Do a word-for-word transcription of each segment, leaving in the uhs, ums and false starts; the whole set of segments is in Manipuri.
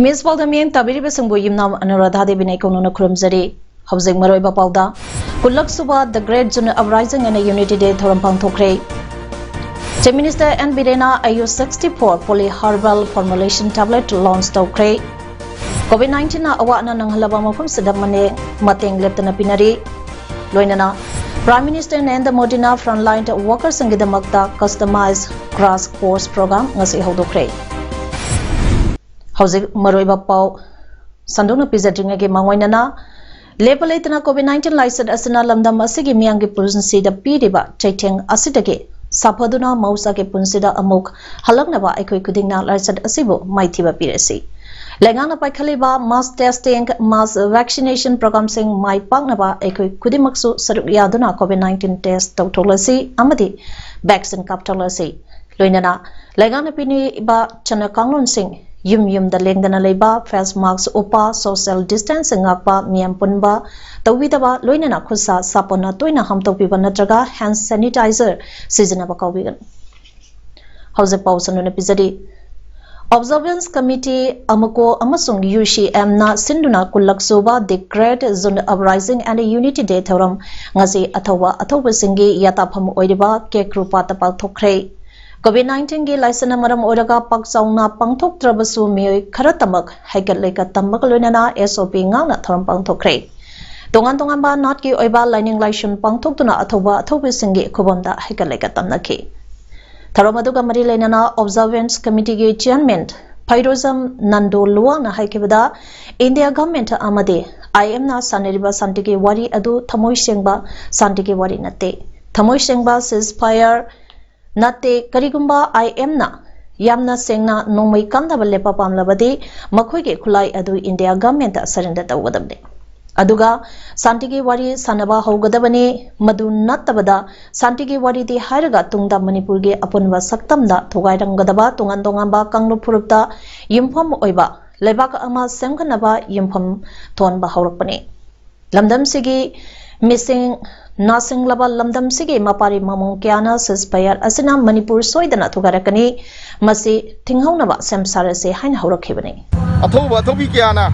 ꯃꯤꯁ ꯄꯥꯎꯗ ꯃꯤꯠꯌꯦꯡ ꯇꯥꯕꯤꯔꯤꯕꯁꯤꯡꯕꯨ ꯌꯨꯝꯅꯥꯝ ꯑꯅꯨꯔꯥꯙꯥ ꯗꯦꯕꯤꯅ ꯏꯀꯣꯛꯅꯅ ꯈꯨꯔꯨꯝꯖꯔꯤ꯫ ꯍꯧꯖꯤꯛ ꯃꯔꯨꯑꯣꯏꯕ ꯄꯥꯎꯗ, ꯀꯨꯟꯂꯛ ꯁꯨꯕ The Great Zuni Uprising and Unity Day ꯊꯧꯔꯝ ꯄꯥꯡꯊꯣꯛꯈ꯭ꯔꯦ꯫ Chief Minister N Birena ꯑꯌꯨ sixty four poly herbal formulation tablet launch ꯇꯧꯈ꯭ꯔꯦ꯫ COVID nineteen ꯅ ꯑꯋꯥ ꯑꯅꯥ ꯅꯪꯍꯜꯂꯕ ꯃꯐꯝꯁꯤꯗ ꯃꯅꯦ-, ꯃꯇꯦꯡ ꯂꯦꯞꯇꯅ ꯄꯤꯅꯔꯤ꯫ ꯂꯣꯏꯅꯅ Prime Minister ꯅꯔꯦꯟꯗ꯭ꯔ ꯃꯣꯗꯤꯅ frontline workersꯁꯤꯡꯒꯤꯗꯃꯛꯇ customised crash course program ꯉꯁꯤ ꯍꯧꯗꯣꯛꯈ꯭ꯔꯦ꯫ ꯍꯧꯖꯤꯛ ꯃꯔꯨꯑꯣꯏꯕ ꯄꯥꯎ ꯁꯟꯗꯣꯛꯅ ꯄꯤꯖꯗ꯭ꯔꯤꯉꯩꯒꯤ ꯃꯥꯡꯑꯣꯏꯅꯅ, ꯂꯦꯞꯄ ꯂꯩꯇꯅ COVID nineteen ꯂꯥꯏꯆꯠ ꯑꯁꯤꯅ ꯂꯝꯗꯝ ꯑꯁꯤꯒꯤ ꯃꯤꯌꯥꯝꯒꯤ ꯄꯨꯟꯁꯤꯗ ꯄꯤꯔꯤꯕ ꯆꯩꯊꯦꯡ ꯑꯁꯤꯗꯒꯤ ꯁꯥꯐꯗꯨꯅ ꯃꯍꯧꯁꯥꯒꯤ ꯄꯨꯟꯁꯤꯗ ꯑꯃꯨꯛ ꯍꯜꯂꯛꯅꯕ ꯑꯩꯈꯣꯏ ꯈꯨꯗꯤꯡꯅ ꯂꯥꯏꯆꯠ ꯑꯁꯤꯕꯨ ꯃꯥꯏꯊꯤꯕ ꯄꯤꯔꯁꯤ꯫ ꯂꯩꯉꯥꯛꯅ ꯄꯥꯏꯈꯠꯂꯤꯕ mass testing, mass vaccinationꯒꯤ programꯁꯤꯡ ꯃꯥꯏ ꯄꯥꯛꯅꯕ ꯑꯩꯈꯣꯏ ꯈꯨꯗꯤꯡꯃꯛꯁꯨ ꯁꯔꯨꯛ ꯌꯥꯗꯨꯅ COVID nineteen test ꯇꯧꯊꯣꯛꯂꯁꯤ ꯑꯃꯗꯤ vaccine ꯀꯥꯞꯊꯣꯛꯂꯁꯤ꯫ ꯂꯣꯏꯅꯅ ꯂꯩꯉꯥꯛꯅ ꯄꯤꯔꯤꯕ ꯆꯠꯅ ꯀꯥꯡꯂꯣꯟꯁꯤꯡ, ꯌꯨꯝ ꯌꯨꯝꯗ ꯂꯦꯡꯗꯅ ꯂꯩꯕ, face mask ꯎꯞꯄ, social distancing ꯉꯥꯛꯄ, ꯃꯤꯌꯥꯝ ꯄꯨꯟꯕ ꯇꯧꯕꯤꯗꯕ, ꯂꯣꯏꯅꯅ ꯈꯨꯠꯁꯥ ꯁꯥꯄꯣꯟꯅ ꯇꯣꯏꯅ ꯍꯥꯝꯗꯣꯛꯄꯤꯕ ꯅꯠꯇ꯭ꯔꯒ hand sanitizer ꯁꯤꯖꯤꯟꯅꯕ ꯀꯥꯎꯕꯤꯒꯅꯨ꯫ ꯍꯧꯖꯤꯛ ꯄꯥꯎ ꯁꯟꯗꯣꯛꯅ ꯄꯤꯖꯔꯤ꯫ Observance Committee, ꯑꯃꯀꯣ ꯑꯃꯁꯨꯡ UCMꯅ ꯁꯤꯟꯗꯨꯅ ꯀꯨꯟꯂꯛ ꯁꯨꯕ The Great Zuni Uprising and Unity Day ꯊꯧꯔꯝ ꯉꯁꯤ ꯑꯊꯧꯕ ꯑꯊꯧꯕꯁꯤꯡꯒꯤ ꯌꯥꯇꯥꯐꯝ ꯑꯣꯏꯔꯤꯕ ꯀꯦꯀ꯭ꯔꯨꯄꯥꯠꯇ ꯄꯥꯡꯊꯣꯛꯈ꯭ꯔꯦ꯫ COVID nineteenꯒꯤ ꯂꯥꯏꯆꯠꯅ ꯃꯔꯝ ꯑꯣꯏꯔꯒ ꯄꯥꯛ ꯆꯥꯎꯅ ꯄꯥꯡꯊꯣꯛꯇ꯭ꯔꯕꯁꯨ ꯃꯤꯑꯣꯏ ꯈꯔꯇꯃꯛ ꯍꯩꯀꯠ ꯂꯩꯀꯠ ꯇꯝꯕꯒ ꯂꯣꯏꯅꯅ SOP ꯉꯥꯛꯅ ꯊꯧꯔꯝ ꯄꯥꯡꯊꯣꯛꯈ꯭ꯔꯦ꯫ ꯇꯣꯉꯥꯟ ꯇꯣꯉꯥꯟꯕ ꯅꯥꯠꯀꯤ ꯑꯣꯏꯕ ꯂꯥꯏꯅꯤꯡ ꯂꯥꯏꯁꯣꯟ ꯄꯥꯡꯊꯣꯛꯇꯨꯅ ꯑꯊꯧꯕ ꯑꯊꯧꯕꯁꯤꯡꯒꯤ ꯈꯨꯕꯝꯗ ꯍꯩꯀꯠ ꯂꯩꯀꯠ ꯇꯝꯅꯈꯤ꯫ ꯊꯧꯔꯝ ꯑꯗꯨꯒ ꯃꯔꯤ ꯂꯩꯅꯅ Observance Committeeꯒꯤ Chairman ꯐꯩꯔꯣꯖꯝ Nando ꯂꯨꯋꯥꯡꯅ ꯍꯥꯏꯈꯤꯕꯗ, India Government ꯑꯃꯗꯤ IMꯅ ꯁꯥꯟꯅꯔꯤꯕ ꯁꯥꯟꯇꯤꯒꯤ ꯋꯥꯔꯤ ꯑꯗꯨ ꯊꯃꯣꯏ ꯁꯦꯡꯕ ꯁꯥꯟꯇꯤꯒꯤ ꯋꯥꯔꯤ ꯅꯠꯇꯦ꯫ ꯊꯃꯣꯏ ꯁꯦꯡꯕ ceasefire ꯅꯠꯇꯦ꯫ ꯀꯔꯤꯒꯨꯝꯕ IMꯅ ꯌꯥꯝꯅ ꯁꯦꯡꯅ ꯅꯣꯡꯃꯩ ꯀꯥꯞꯅꯕ ꯂꯦꯞꯄ ꯄꯥꯝꯂꯕꯗꯤ ꯃꯈꯣꯏꯒꯤ ꯈꯨꯠꯂꯥꯏ ꯑꯗꯨ India Governmentꯇ surrender ꯇꯧꯒꯗꯕꯅꯤ꯫ ꯑꯗꯨꯒ ꯁꯥꯟꯇꯤꯒꯤ ꯋꯥꯔꯤ ꯁꯥꯟꯅꯕ ꯍꯧꯒꯗꯕꯅꯤ꯫ ꯃꯗꯨ ꯅꯠꯇꯕꯗ ꯁꯥꯟꯇꯤꯒꯤ ꯋꯥꯔꯤꯗꯤ ꯍꯥꯏꯔꯒ ꯇꯨꯡꯗ ꯃꯅꯤꯄꯨꯔꯒꯤ ꯑꯄꯨꯟꯕ ꯁꯛꯇꯝꯗ ꯊꯨꯒꯥꯏꯔꯝꯒꯗꯕ ꯇꯣꯉꯥꯟ ꯇꯣꯉꯥꯟꯕ ꯀꯥꯡꯂꯨꯞ ꯐꯨꯔꯨꯞꯇ ꯌꯨꯝꯐꯝ ꯑꯣꯏꯕ ꯂꯩꯕꯥꯛ ꯑꯃ ꯁꯦꯝꯒꯠꯅꯕ ꯌꯨꯝꯐꯝ ꯊꯣꯟꯕ ꯍꯧꯔꯛꯄꯅꯤ꯫ ꯂꯝꯗꯝꯁꯤꯒꯤ ꯃꯤꯁꯤꯡ ꯅꯥꯁꯤꯡꯂꯕ ꯂꯝꯗꯝꯁꯤꯒꯤ ꯃꯄꯥꯔꯤ ꯃꯃꯣꯡ ꯀꯌꯥꯅ ceasefire ꯑꯁꯤꯅ ꯃꯅꯤꯄꯨꯔ ꯁꯣꯏꯗꯅ ꯊꯨꯒꯥꯏꯔꯛꯀꯅꯤ, ꯃꯁꯤ ꯊꯤꯡꯍꯧꯅꯕ ꯁꯦꯝ ꯁꯥꯔꯁꯤ ꯍꯥꯏꯅ ꯍꯧꯔꯛꯈꯤꯕꯅꯤ꯫ ꯑꯊꯧꯕ ꯑꯊꯧꯕꯤ ꯀꯌꯥꯅ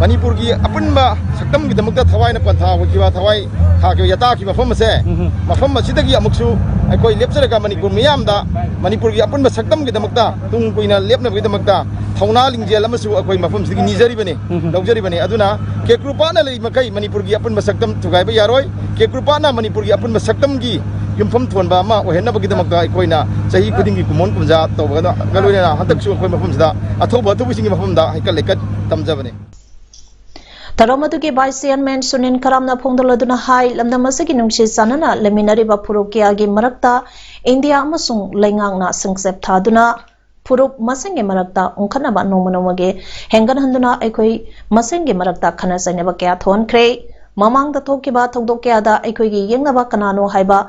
ꯃꯅꯤꯄꯨꯔꯒꯤ ꯑꯄꯨꯟꯕ ꯁꯛꯇꯝꯒꯤꯗꯃꯛꯇ ꯊꯋꯥꯏꯅ ꯄꯟꯊꯥ ꯍꯨꯟꯈꯤꯕ, ꯊꯋꯥꯏ ꯊꯥꯈꯤꯕ, ꯌꯥꯇꯥꯈꯤꯕ ꯃꯐꯝ ꯑꯁꯦ, ꯎꯝ꯫ ꯃꯐꯝ ꯑꯁꯤꯗꯒꯤ ꯑꯃꯨꯛꯁꯨ ꯑꯩꯈꯣꯏ ꯂꯦꯞꯆꯔꯒ ꯃꯅꯤꯄꯨꯔ ꯃꯤꯌꯥꯝꯗ ꯃꯅꯤꯄꯨꯔꯒꯤ ꯑꯄꯨꯟꯕ ꯁꯛꯇꯝꯒꯤꯗꯃꯛꯇ ꯇꯨꯡ ꯀꯨꯏꯅ ꯂꯦꯞꯅꯕꯒꯤꯗꯃꯛꯇ ꯊꯧꯅꯥ ꯂꯤꯡꯖꯦꯜ ꯑꯃꯁꯨ ꯑꯩꯈꯣꯏ ꯃꯐꯝꯁꯤꯗꯒꯤ ꯅꯤꯖꯔꯤꯕꯅꯤ, ꯎꯝ꯫ ꯂꯧꯖꯔꯤꯕꯅꯤ꯫ ꯑꯗꯨꯅ ꯀꯦꯀ꯭ꯔꯨꯄꯥꯠꯅ ꯂꯩꯔꯤ ꯃꯈꯩ ꯃꯅꯤꯄꯨꯔꯒꯤ ꯑꯄꯨꯟꯕ ꯁꯛꯇꯝ ꯊꯨꯒꯥꯏꯕ ꯌꯥꯔꯣꯏ꯫ ꯀꯦꯀ꯭ꯔꯨꯄꯥꯠꯅ ꯃꯅꯤꯄꯨꯔꯒꯤ ꯑꯄꯨꯟꯕ ꯁꯛꯇꯝꯒꯤ ꯌꯨꯝꯐꯝ ꯊꯣꯟꯕ ꯑꯃ ꯑꯣꯏꯍꯟꯅꯕꯒꯤꯗꯃꯛꯇ ꯑꯩꯈꯣꯏꯅ ꯆꯍꯤ ꯈꯨꯗꯤꯡꯒꯤ ꯀꯨꯝꯑꯣꯟ ꯀꯨꯝꯖꯥ ꯇꯧꯕꯒ ꯂꯣꯏꯅꯅ ꯍꯟꯗꯛꯁꯨ ꯑꯩꯈꯣꯏ ꯃꯐꯝꯁꯤꯗ ꯑꯊꯧꯕ ꯑꯊꯧꯕꯁꯤꯡꯒꯤ ꯃꯐꯝꯗ ꯍꯩꯀꯠ ꯂꯩꯀꯠ ꯇꯝꯖꯕꯅꯤ꯫ ꯊꯧꯔꯝ ꯑꯗꯨꯒꯤ vice chairman ꯁꯨꯅꯤꯜ ꯈꯔꯥꯝꯅ ꯐꯣꯡꯗꯣꯛꯂꯗꯨꯅ ꯍꯥꯏ, ꯂꯝꯗꯝ ꯑꯁꯤꯒꯤ ꯅꯨꯡꯁꯤ ꯆꯥꯟꯅꯅ ꯂꯩꯃꯤꯟꯅꯔꯤꯕ ꯐꯨꯔꯨꯞ ꯀꯌꯥꯒꯤ ꯃꯔꯛꯇ ꯏꯟꯗꯤꯌꯥ ꯑꯃꯁꯨꯡ ꯂꯩꯉꯥꯛꯅ ꯁꯤꯡꯆꯞ ꯊꯥꯗꯨꯅ ꯐꯨꯔꯨꯞ ꯃꯁꯦꯟꯒꯤ ꯃꯔꯛꯇ ꯎꯪꯈꯠꯅꯕ ꯅꯣꯡꯃ ꯅꯣꯡꯃꯒꯤ ꯍꯦꯟꯒꯠꯍꯟꯗꯨꯅ ꯑꯩꯈꯣꯏ ꯃꯁꯦꯟꯒꯤ ꯃꯔꯛꯇ ꯈꯠꯅ ꯆꯩꯅꯕ ꯀꯌꯥ ꯊꯣꯛꯍꯟꯈ꯭ꯔꯦ꯫ ꯃꯃꯥꯡꯗ ꯊꯣꯛꯈꯤꯕ ꯊꯧꯗꯣꯛ ꯀꯌꯥꯗ ꯑꯩꯈꯣꯏꯒꯤ ꯌꯦꯛꯅꯕ ꯀꯅꯥꯅꯣ ꯍꯥꯏꯕ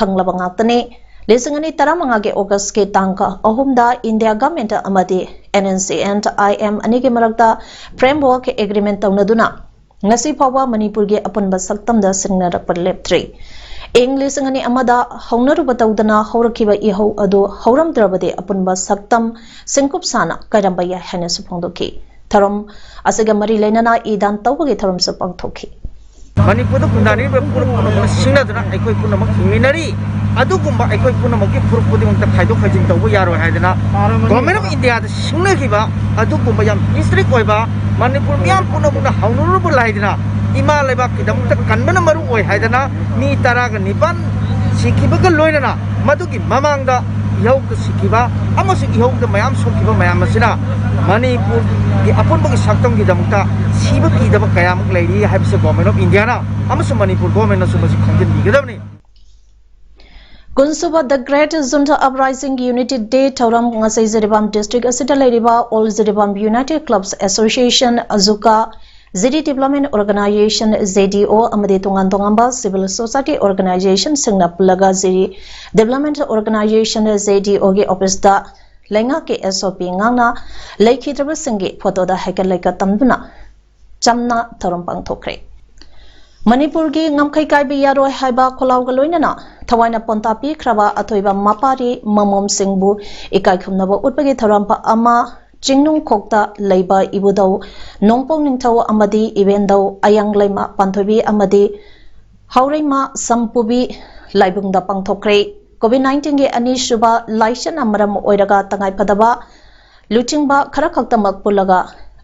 ꯈꯪꯂꯕ ꯉꯥꯛꯇꯅꯤ꯫ ꯂꯤꯁꯤꯡ ꯑꯅꯤ ꯇꯔꯥꯃꯉꯥꯒꯤ ꯑꯣꯒꯁꯀꯤ ꯇꯥꯡ ꯑꯍꯨꯝꯗ ꯏꯟꯗꯤꯌꯥ ꯒꯚꯔꯟꯃꯦꯟꯠ ꯑꯃꯗꯤ N N C and I M ꯑꯅꯤꯒꯤ ꯃꯔꯛꯇ framework agreement ꯇꯧꯅꯗꯨꯅ ꯉꯁꯤ ꯐꯥꯎꯕ ꯃꯅꯤꯄꯨꯔꯒꯤ ꯑꯄꯨꯟꯕ ꯁꯛꯇꯝꯗ ꯁꯤꯡꯅꯔꯛꯄ ꯂꯦꯞꯇ꯭ꯔꯤ꯫ ꯏꯪ ꯂꯤꯁꯤꯡ ꯑꯅꯤ ꯑꯃꯗ ꯍꯧꯅꯔꯨꯕ ꯇꯧꯗꯅ ꯍꯧꯔꯛꯈꯤꯕ ꯏꯍꯧ ꯑꯗꯨ ꯍꯧꯔꯝꯗ꯭ꯔꯕꯗꯤ ꯑꯄꯨꯟꯕ ꯁꯛꯇꯝ ꯁꯤꯡꯀꯨꯞ ꯁꯥꯅ ꯀꯥꯏꯔꯝꯕ ꯌꯥꯏ ꯍꯥꯏꯅꯁꯨ ꯐꯣꯡꯗꯣꯛꯈꯤ꯫ ꯊꯧꯔꯝ ꯑꯁꯤꯒ ꯃꯔꯤ ꯂꯩꯅꯅ ꯏ ꯗꯥꯟ ꯇꯧꯕꯒꯤ ꯊꯧꯔꯝꯁꯨ ꯄꯥꯡꯊꯣꯛꯈꯤ꯫ ꯃꯅꯤꯄꯨꯔꯗ ꯈꯨꯟꯗꯥꯅꯔꯤꯕ ꯐꯨꯔꯨꯞ ꯄꯨꯝꯅꯃꯛꯅ ꯁꯤꯡꯅꯗꯨꯅ ꯑꯩꯈꯣꯏ ꯄꯨꯝꯅꯃꯛ ꯍꯤꯡꯃꯤꯟꯅꯔꯤ꯫ ꯑꯗꯨꯒꯨꯝꯕ ꯑꯩꯈꯣꯏ ꯄꯨꯝꯅꯃꯛꯀꯤ ꯐꯨꯔꯨꯞ ꯈꯨꯗꯤꯡꯃꯛꯇ ꯈꯥꯏꯗꯣꯛ ꯈꯥꯏꯖꯤꯟ ꯇꯧꯕ ꯌꯥꯔꯣꯏ ꯍꯥꯏꯗꯅ Government of India ꯗ ꯁꯤꯡꯅꯈꯤꯕ ꯑꯗꯨꯒꯨꯝꯕ ꯌꯥꯝ historic ꯑꯣꯏꯕ, ꯃꯅꯤꯄꯨꯔ ꯃꯤꯌꯥꯝ ꯄꯨꯝꯅꯃꯛꯅ ꯍꯧꯅꯔꯨꯕ ꯂꯥꯏꯗꯅ ꯏꯃꯥ ꯂꯩꯕꯥꯛꯀꯤꯗꯃꯛꯇ ꯀꯟꯕꯅ ꯃꯔꯨ ꯑꯣꯏ ꯍꯥꯏꯗꯅ ꯃꯤ ꯇꯔꯥꯒ ꯅꯤꯄꯥꯟ ꯁꯤꯈꯤꯕꯒ ꯂꯣꯏꯅꯅ ꯃꯗꯨꯒꯤ ꯃꯃꯥꯡꯗ ꯏꯍꯧꯗ ꯁꯤꯈꯤꯕ ꯑꯃꯁꯨꯡ ꯏꯍꯧꯗ ꯃꯌꯥꯝ ꯁꯣꯛꯈꯤꯕ ꯃꯌꯥꯝ ꯑꯁꯤꯅ ꯃꯅꯤꯄꯨꯔꯒꯤ ꯑꯄꯨꯟꯕꯒꯤ ꯁꯛꯇꯝꯒꯤꯗꯃꯛꯇ ꯁꯤꯕ ꯀꯤꯗꯕ ꯀꯌꯥꯃꯨꯛ ꯂꯩꯔꯤ ꯍꯥꯏꯕꯁꯤ Government of India ꯅ ꯑꯃꯁꯨꯡ ꯃꯅꯤꯄꯨꯔ Government ꯅꯁꯨ ꯃꯁꯤ ꯈꯪꯖꯤꯟꯕꯤꯒꯗꯕꯅꯤ꯫ ꯀꯨꯟꯁꯨꯕ The Great Junta Uprising Unity Day ꯊꯧꯔꯝ ꯉꯁꯤ ꯖꯤꯔꯤꯕꯥꯝ district ꯑꯁꯤꯗ ꯂꯩꯔꯤꯕ All Jiribam United Clubs Association, JUCA, ꯖꯤꯔꯤ Development Organization, J D O, ꯑꯃꯗꯤ ꯇꯣꯉꯥꯟ ꯇꯣꯉꯥꯟꯕ civil society organization ꯁꯤꯡꯅ ꯄꯨꯜꯂꯒ ꯖꯤꯔꯤ Development Organization, J D O ꯒꯤ office ꯇ ꯂꯩꯉꯥꯛꯀꯤ S O P ꯉꯥꯛꯅ ꯂꯩꯈꯤꯗ꯭ꯔꯕꯁꯤꯡꯒꯤ photo ꯗ ꯍꯩꯀꯠ ꯂꯩꯀꯠ ꯇꯝꯗꯨꯅ ꯆꯝꯅ ꯊꯧꯔꯝ ꯄꯥꯡꯊꯣꯛꯈ꯭ꯔꯦ꯫ ꯃꯅꯤꯄꯨꯔꯒꯤ ꯉꯝꯈꯩ ꯀꯥꯏꯕ ꯌꯥꯔꯣꯏ ꯍꯥꯏꯕ ꯈꯣꯜꯂꯥꯎꯒ ꯂꯣꯏꯅꯅ ꯊꯋꯥꯏꯅ ꯄꯣꯟꯇꯥ ꯄꯤꯈ꯭ꯔꯕ ꯑꯊꯣꯏꯕ ꯃꯄꯥꯔꯤ ꯃꯃꯣꯝꯁꯤꯡꯕꯨ ꯏꯀꯥꯏ ꯈꯨꯝꯅꯕ ꯎꯠꯄꯒꯤ ꯊꯧꯔꯝ ꯑꯃ ꯆꯤꯡꯅꯨꯡꯈꯣꯛꯇ ꯂꯩꯕ ꯏꯕꯨꯙꯧ ꯅꯣꯡꯄꯣꯛ ꯅꯤꯡꯊꯧ ꯑꯃꯗꯤ ꯏꯕꯦꯟꯗꯧ ꯑꯌꯥꯡꯂꯩꯃ ꯄꯥꯟꯊꯣꯏꯕꯤ ꯑꯃꯗꯤ ꯍꯥꯎꯔꯩꯃ ꯁꯝꯄꯨꯕꯤ ꯂꯥꯏꯕꯨꯡꯗ ꯄꯥꯡꯊꯣꯛꯈ꯭ꯔꯦ꯫ COVID nineteenꯒꯤ ꯑꯅꯤꯁꯨꯕ ꯂꯥꯏꯆꯠꯅ ꯃꯔꯝ ꯑꯣꯏꯔꯒ ꯇꯉꯥꯏꯐꯗꯕ ꯂꯨꯆꯤꯡꯕ ꯈꯔ ꯈꯛꯇꯃꯛ ꯄꯨꯜꯂꯒ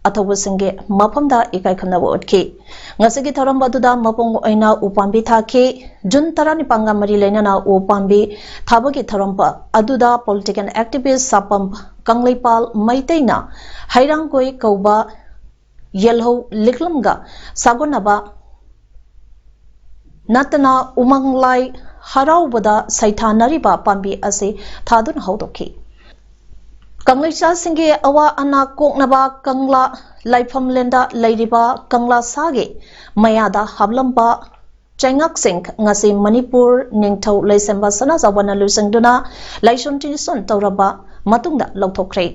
ꯑꯊꯧꯕꯁꯤꯡꯒꯤ ꯃꯐꯝꯗ ꯏꯀꯥꯏ ꯈꯨꯝꯅꯕ ꯎꯠꯈꯤ꯫ ꯉꯁꯤꯒꯤ ꯊꯧꯔꯝ ꯑꯗꯨꯗ ꯃꯄꯨꯡ ꯑꯣꯏꯅ ꯎꯄꯥꯝꯕꯤ ꯊꯥꯈꯤ꯫ ꯖꯨꯟ ꯇꯔꯥꯅꯤꯄꯥꯟꯒ ꯃꯔꯤ ꯂꯩꯅꯅ ꯎꯄꯥꯝꯕꯤ ꯊꯥꯕꯒꯤ ꯊꯧꯔꯝ ꯑꯗꯨꯗ political activist ꯁꯥꯄꯝ ꯀꯪꯂꯩꯄꯥꯜ ꯃꯩꯇꯩꯅ ꯍꯩꯔꯥꯡꯒꯣꯏ ꯀꯧꯕ ꯌꯦꯜꯍꯧ ꯂꯤꯛꯂꯝꯒ ꯁꯥꯒꯣꯟꯅꯕ ꯅꯠꯇꯅ ꯎꯃꯪ ꯂꯥꯏ ꯍꯔꯥꯎꯕꯗ ꯁꯩꯊꯥꯅꯔꯤꯕ ꯄꯥꯝꯕꯤ ꯑꯁꯤ ꯊꯥꯗꯨꯅ ꯍꯧꯗꯣꯛꯈꯤ꯫ ꯀꯪꯂꯩꯆꯥꯁꯤꯡꯒꯤ ꯑꯋꯥ ꯑꯅꯥ ꯀꯣꯛꯅꯕ ꯀꯪꯂꯥ ꯂꯥꯏꯐꯝꯂꯦꯟꯗ ꯂꯩꯔꯤꯕ ꯀꯪꯂꯥ ꯁꯥꯒꯤ ꯃꯌꯥꯗ ꯍꯥꯞꯂꯝꯕ ꯆꯩꯉꯥꯛꯁꯤꯡ ꯉꯁꯤ ꯃꯅꯤꯄꯨꯔ ꯅꯤꯡꯊꯧ ꯂꯩꯁꯦꯝꯕ ꯁꯅꯥꯖꯥꯎꯕꯅ ꯂꯨꯆꯤꯡꯗꯨꯅ ꯂꯥꯏꯁꯣꯟ ꯇꯤꯟꯁꯣꯟ ꯇꯧꯔꯕ ꯃꯇꯨꯡꯗ ꯂꯧꯊꯣꯛꯈ꯭ꯔꯦ꯫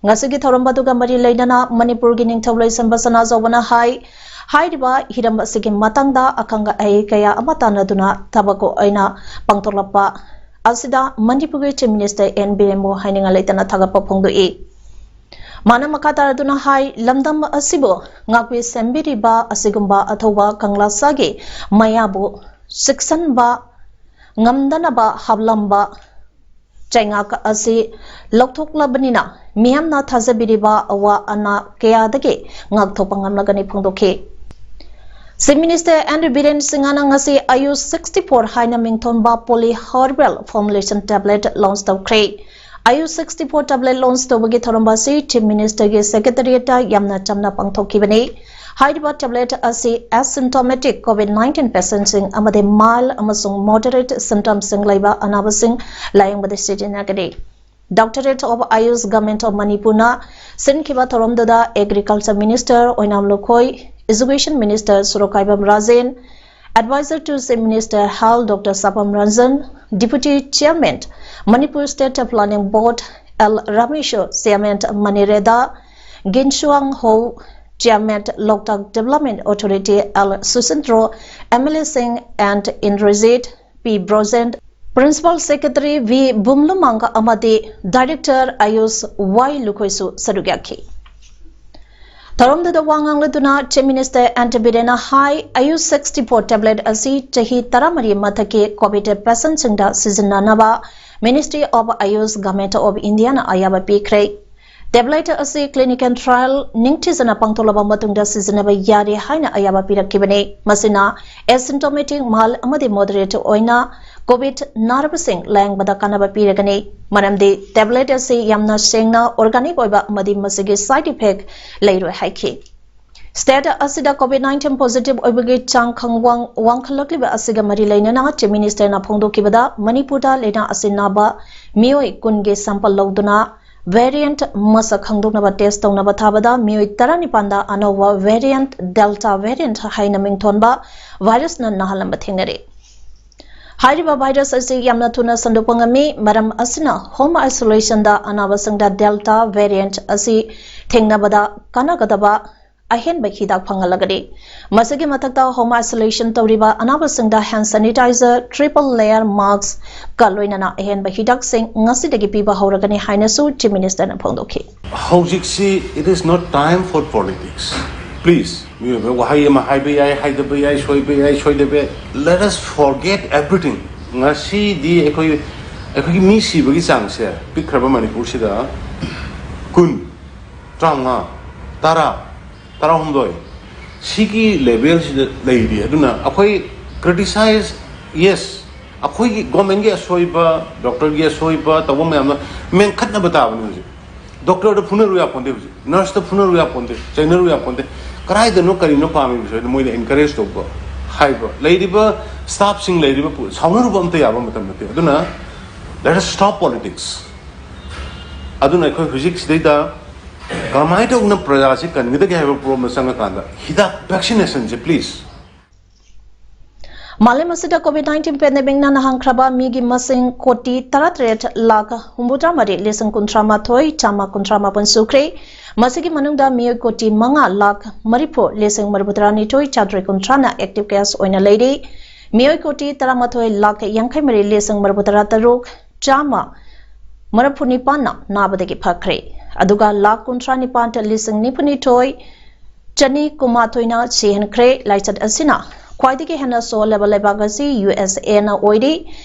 ꯉꯁꯤꯒꯤ ꯊꯧꯔꯝ ꯑꯗꯨꯒ ꯃꯔꯤ ꯂꯩꯅꯅ ꯃꯅꯤꯄꯨꯔꯒꯤ ꯅꯤꯡꯊꯧ ꯂꯩꯁꯦꯝꯕ ꯁꯅꯥꯖꯥꯎꯕꯅ ꯍꯥꯏ, ꯍꯥꯏꯔꯤꯕ ꯍꯤꯔꯝ ꯑꯁꯤꯒꯤ ꯃꯇꯥꯡꯗ ꯑꯈꯪ ꯑꯍꯩ ꯀꯌꯥ ꯑꯃ ꯇꯥꯟꯅꯗꯨꯅ ꯊꯕꯛ ꯑꯣꯏꯅ ꯄꯥꯡꯊꯣꯛꯂꯛꯄ ꯑꯁꯤꯗ ꯃꯅꯤꯄꯨꯔꯒꯤ Chief Minister N ꯕꯤꯔꯦꯟꯕꯨ ꯍꯥꯏꯅꯤꯡꯉꯥꯏ ꯂꯩꯇꯅ ꯊꯥꯒꯠꯄ ꯐꯣꯡꯗꯣꯛꯏ꯫ ꯃꯥꯅ ꯃꯈꯥ ꯇꯥꯔꯗꯨꯅ ꯍꯥꯏ, ꯂꯝꯗꯝ ꯑꯁꯤꯕꯨ ꯉꯥꯛꯄꯤ ꯁꯦꯝꯕꯤꯔꯤꯕ ꯑꯁꯤꯒꯨꯝꯕ ꯑꯊꯧꯕ ꯀꯪꯂꯥ ꯁꯥꯒꯤ ꯃꯌꯥꯕꯨ ꯆꯦꯛꯁꯤꯟꯕ ꯉꯝꯗꯅꯕ ꯍꯥꯞꯂꯝꯕ ꯆꯩꯉꯥꯛ ꯑꯁꯤ ꯂꯧꯊꯣꯛꯂꯕꯅꯤꯅ ꯃꯤꯌꯥꯝꯅ ꯊꯥꯖꯕꯤꯔꯤꯕ ꯑꯋꯥ ꯑꯅꯥ ꯀꯌꯥꯗꯒꯤ ꯉꯥꯛꯊꯣꯛꯄ ꯉꯝꯂꯒꯅꯤ ꯐꯣꯡꯗꯣꯛꯈꯤ꯫ Chief Minister N ꯕꯤꯔꯦꯟ ꯁꯤꯡꯍꯅ ꯉꯁꯤ ꯑꯌꯨꯁ sixty four ꯍꯥꯏꯅ ꯃꯤꯡꯊꯣꯟꯕ poly herbal formulation tablet launch ꯇꯧꯈ꯭ꯔꯦ꯫ ꯑꯌꯨꯁ sixty four tablet launch ꯇꯧꯕꯒꯤ ꯊꯧꯔꯝ ꯑꯁꯤ Chief Ministerꯒꯤ Secretariatꯇ ꯌꯥꯝꯅ ꯆꯝꯅ ꯄꯥꯡꯊꯣꯛꯈꯤꯕꯅꯤ꯫ ꯍꯥꯏꯔꯤꯕ tablet ꯑꯁꯤ asymptomatic COVID nineteen patientꯁꯤꯡ ꯑꯃꯗꯤ mild ꯑꯃꯁꯨꯡ moderate symptomꯁꯤꯡ ꯂꯩꯕ ꯑꯅꯥꯕꯁꯤꯡ ꯂꯥꯌꯦꯡꯕꯗ ꯁꯤꯖꯤꯟꯅꯒꯅꯤ꯫ Directorate of Ayush, Government of ꯃꯅꯤꯄꯨꯔꯅ ꯁꯤꯟꯈꯤꯕ ꯊꯧꯔꯝꯗꯨꯗ Agriculture Minister Oinam Lukhoi, Education Minister Sorokhaibam Rajen, Advisor to Chief Minister Health Doctor ꯁꯥꯄꯝ Ranjan, Deputy Chairman Manipur State Planning Board L Rameshwor, Chairman ꯃꯅꯤꯔꯦꯗꯥ, ꯒꯤꯟꯁꯨꯋꯥꯡ ꯍꯣ, Chairman, Loktak Development Authority, L Susindro, M L A sing and Indrajit P Brojen, Principal Secretary V Bumlumang ꯑꯃꯗꯤ Director Ayush Y ꯂꯨꯈꯣꯏꯁꯨ ꯁꯔꯨꯛ ꯌꯥꯈꯤ꯫ ꯊꯧꯔꯝꯗꯨꯗ ꯋꯥ ꯉꯥꯡꯂꯗꯨꯅ Chief Minister N T Biren ꯅ ꯍꯥꯏ, Ayush sixty four tablet ꯑꯁꯤ ꯆꯍꯤ ꯇꯔꯥꯃꯔꯤ ꯃꯊꯛꯀꯤ COVID patient ꯁꯤꯡꯗ ꯁꯤꯖꯤꯟꯅꯅꯕ Ministry of Ayush, Government of India ꯅ ꯑꯌꯥꯕ ꯄꯤꯈ꯭ꯔꯦ꯫ Tablet ꯑꯁꯤ clinical trial ꯅꯤꯡꯊꯤꯖꯅ ꯄꯥꯡꯊꯣꯛꯂꯕ ꯃꯇꯨꯡꯗ ꯁꯤꯖꯤꯟꯅꯕ ꯌꯥꯔꯦ ꯍꯥꯏꯅ ꯑꯌꯥꯕ ꯄꯤꯔꯛꯈꯤꯕꯅꯤ꯫ ꯃꯁꯤꯅ asymptomatic, mild ꯑꯃꯗꯤ moderate ꯑꯣꯏꯅ COVID ꯅꯥꯔꯕꯁꯤꯡ ꯂꯥꯌꯦꯡꯕꯗ ꯀꯥꯟꯅꯕ ꯄꯤꯔꯒꯅꯤ꯫ ꯃꯔꯝꯗꯤ tablet ꯑꯁꯤ ꯌꯥꯝꯅ ꯁꯦꯡꯅ organic ꯑꯣꯏꯕ ꯑꯃꯗꯤ ꯃꯁꯤꯒꯤ side effect ꯂꯩꯔꯣꯏ ꯍꯥꯏꯈꯤ꯫ State ꯑꯁꯤꯗ COVID nineteen positive ꯑꯣꯏꯕꯒꯤ ꯆꯥꯡ ꯈꯪ ꯋꯥꯡ-, ꯋꯥꯡꯈꯠꯂꯛꯂꯤꯕ ꯑꯁꯤꯒ ꯃꯔꯤ ꯂꯩꯅꯅ Chief Minister ꯅ ꯐꯣꯡꯗꯣꯛꯈꯤꯕꯗ, ꯃꯅꯤꯄꯨꯔꯗ ꯂꯥꯏꯅꯥ ꯑꯁꯤ ꯅꯥꯕ ꯃꯤꯑꯣꯏ ꯀꯨꯟꯒꯤ sample ꯂꯧꯗꯨꯅ variant ꯃꯁꯛ ꯈꯪꯗꯣꯛꯅꯕ test ꯇꯧꯅꯕ ꯊꯥꯕꯗ ꯃꯤꯑꯣꯏ ꯇꯔꯥꯅꯤꯄꯥꯟꯗ ꯑꯅꯧꯕ variant, Delta variant ꯍꯥꯏꯅ ꯃꯤꯡꯊꯣꯟꯕ virus ꯅ ꯅꯥꯍꯜꯂꯝꯕ ꯊꯦꯡꯅꯔꯦ꯫ ꯍꯥꯏꯔꯤꯕ virus ꯑꯁꯤ ꯌꯥꯝꯅ ꯊꯨꯅ ꯁꯟꯗꯣꯛꯄ ꯉꯝꯃꯤ, ꯃꯔꯝ ꯑꯁꯤꯅ home isolation ꯗ ꯑꯅꯥꯕꯁꯤꯡꯗ Delta variant ꯑꯁꯤ ꯊꯦꯡꯅꯕꯗ ꯀꯥꯟꯅꯒꯗꯕ ꯑꯍꯦꯟꯕ ꯍꯤꯗꯥꯛ ꯐꯪꯍꯜꯂꯒꯅꯤ꯫ ꯃꯁꯤꯒꯤ ꯃꯊꯛꯇ, home isolation ꯇꯧꯔꯤꯕ ꯑꯅꯥꯕꯁꯤꯡꯗ hand sanitizer, triple layer mask ꯀ ꯂꯣꯏꯅꯅ ꯑꯍꯦꯟꯕ ꯍꯤꯗꯥꯛꯁꯤꯡ ꯉꯁꯤꯗꯒꯤ ꯄꯤꯕ ꯍꯧꯔꯒꯅꯤ ꯍꯥꯏꯅꯁꯨ Chief Minister ꯅ ꯐꯣꯡꯗꯣꯛꯈꯤ꯫ ꯍꯧꯖꯤꯛꯁꯤ, it is not time for politics. Please, ꯃꯤꯑꯣꯏꯕ ꯋꯥꯍꯩ ꯑꯃ ꯍꯥꯏꯕ ꯌꯥꯏ, ꯍꯥꯏꯗꯕ ꯌꯥꯏ, ꯁꯣꯏꯕ ꯌꯥꯏ, ꯁꯣꯏꯗꯕ ꯌꯥꯏ꯫ Let us forget everything. ꯉꯁꯤꯗꯤ ꯑꯩꯈꯣꯏ, ꯑꯩꯈꯣꯏꯒꯤ ꯃꯤ ꯁꯤꯕꯒꯤ ꯆꯥꯡꯁꯦ ꯄꯤꯛꯈ꯭ꯔꯕ ꯃꯅꯤꯄꯨꯔꯁꯤꯗ ꯀꯨꯟ, ꯇꯔꯥꯃꯉꯥ, ꯇꯔꯥ, ꯇꯔꯥꯍꯨꯝꯗꯣꯏ, ꯁꯤꯒꯤ level ꯁꯤꯗ ꯂꯩꯔꯤ꯫ ꯑꯗꯨꯅ ꯑꯩꯈꯣꯏ criticize, yes, ꯑꯩꯈꯣꯏꯒꯤ government ꯀꯤ ꯑꯁꯣꯏꯕ, doctor ꯒꯤ ꯑꯁꯣꯏꯕ ꯇꯧꯕ ꯃꯌꯥꯝꯗꯣ ꯃꯦꯟꯈꯠꯅꯕ ꯇꯥꯕꯅꯤ ꯍꯧꯖꯤꯛ꯫ Doctor ꯗ ꯐꯨꯅꯔꯨ ꯌꯥꯄꯣꯟꯇꯦ ꯍꯧꯖꯤꯛ, nurse ꯇ ꯐꯨꯅꯔꯨ ꯌꯥꯄꯣꯟꯇꯦ, ꯆꯩꯅꯔꯨ ꯌꯥꯄꯣꯟꯇꯦ꯫ ꯀꯗꯥꯏꯗꯅꯣ ꯀꯔꯤꯅꯣ ꯄꯥꯝꯃꯤꯕꯁꯦ ꯍꯥꯏꯗꯤ ꯃꯣꯏꯅ encourage ꯇꯧꯕ ꯍꯥꯏꯕ, ꯂꯩꯔꯤꯕ staff ꯁꯤꯡ, ꯂꯩꯔꯤꯕ ꯄꯨ-, ꯁꯥꯎꯅꯔꯨꯕ ꯑꯝꯇ ꯌꯥꯕ ꯃꯇꯝ ꯅꯠꯇꯦ꯫ ꯑꯗꯨꯅ let us stop politics. ꯑꯗꯨꯅ ꯑꯩꯈꯣꯏ ꯍꯧꯖꯤꯛ ꯁꯤꯗꯩꯗ ꯀꯃꯥꯏꯅ ꯇꯧꯗꯅ ꯄ꯭ꯔꯖꯥꯁꯤ ꯀꯟꯒꯗꯒꯦ ꯍꯥꯏꯕ ꯄꯣꯠ ꯑꯃ ꯆꯪꯉꯀꯥꯟꯗ ꯍꯤꯗꯥꯛ, vaccination ꯁꯦ, please. ꯃꯥꯂꯦꯝ ꯑꯁꯤꯗ COVID nineteen pandemic ꯅ ꯅꯥꯍꯟꯈ꯭ꯔꯕ ꯃꯤꯒꯤ ꯃꯁꯤꯡ ꯀꯣꯇꯤ ꯇꯔꯥꯇꯔꯦꯠ ꯂꯥꯈ ꯍꯨꯝꯐꯨꯇꯔꯥ ꯃꯔꯤ ꯂꯤꯁꯤꯡ ꯀꯨꯟꯊ꯭ꯔꯥ ꯃꯥꯊꯣꯏ ꯆꯥꯝꯃ ꯀꯨꯟꯊ꯭ꯔꯥ ꯃꯥꯄꯟ ꯁꯨꯈ꯭ꯔꯦ꯫ ꯃꯁꯤꯒꯤ ꯃꯅꯨꯡꯗ ꯃꯤꯑꯣꯏ ꯀꯣꯇꯤ ꯃꯉꯥ ꯂꯥꯈ ꯃꯔꯤꯐꯨ ꯂꯤꯁꯤꯡ ꯃꯔꯤꯐꯨꯇꯔꯥ ꯅꯤꯊꯣꯏ ꯆꯥꯇ꯭ꯔꯦꯠ ꯀꯨꯟꯊ꯭ꯔꯥꯅ active case ꯑꯣꯏꯅ ꯂꯩꯔꯤ꯫ ꯃꯤꯑꯣꯏ ꯀꯣꯇꯤ ꯇꯔꯥꯃꯥꯊꯣꯏ ꯂꯥꯈ ꯌꯥꯡꯈꯩ ꯃꯔꯤ ꯂꯤꯁꯤꯡ ꯃꯔꯤꯐꯨꯇꯔꯥ ꯇꯔꯨꯛ ꯆꯥꯝꯃ ꯃꯔꯤꯐꯨ ꯅꯤꯄꯥꯟꯅ ꯅꯥꯕꯗꯒꯤ ꯐꯈ꯭ꯔꯦ꯫ ꯑꯗꯨꯒ ꯂꯥꯈ ꯀꯨꯟꯊ꯭ꯔꯥ ꯅꯤꯄꯥꯟ ꯂꯤꯁꯤꯡ ꯅꯤꯐꯨ ꯅꯤꯊꯣꯏ ꯆꯅꯤ ꯀꯨꯟꯃꯥꯊꯣꯏꯅ ꯁꯤꯍꯟꯈ꯭ꯔꯦ꯫ ꯂꯥꯏꯆꯠ ꯑꯁꯤꯅ ꯈ꯭ꯋꯥꯏꯗꯒꯤ ꯍꯦꯟꯅ ꯁꯣꯛꯍꯜꯂꯕ ꯂꯩꯕꯥꯛ ꯑꯁꯤ USA ꯅ ꯑꯣꯏꯔꯤ꯫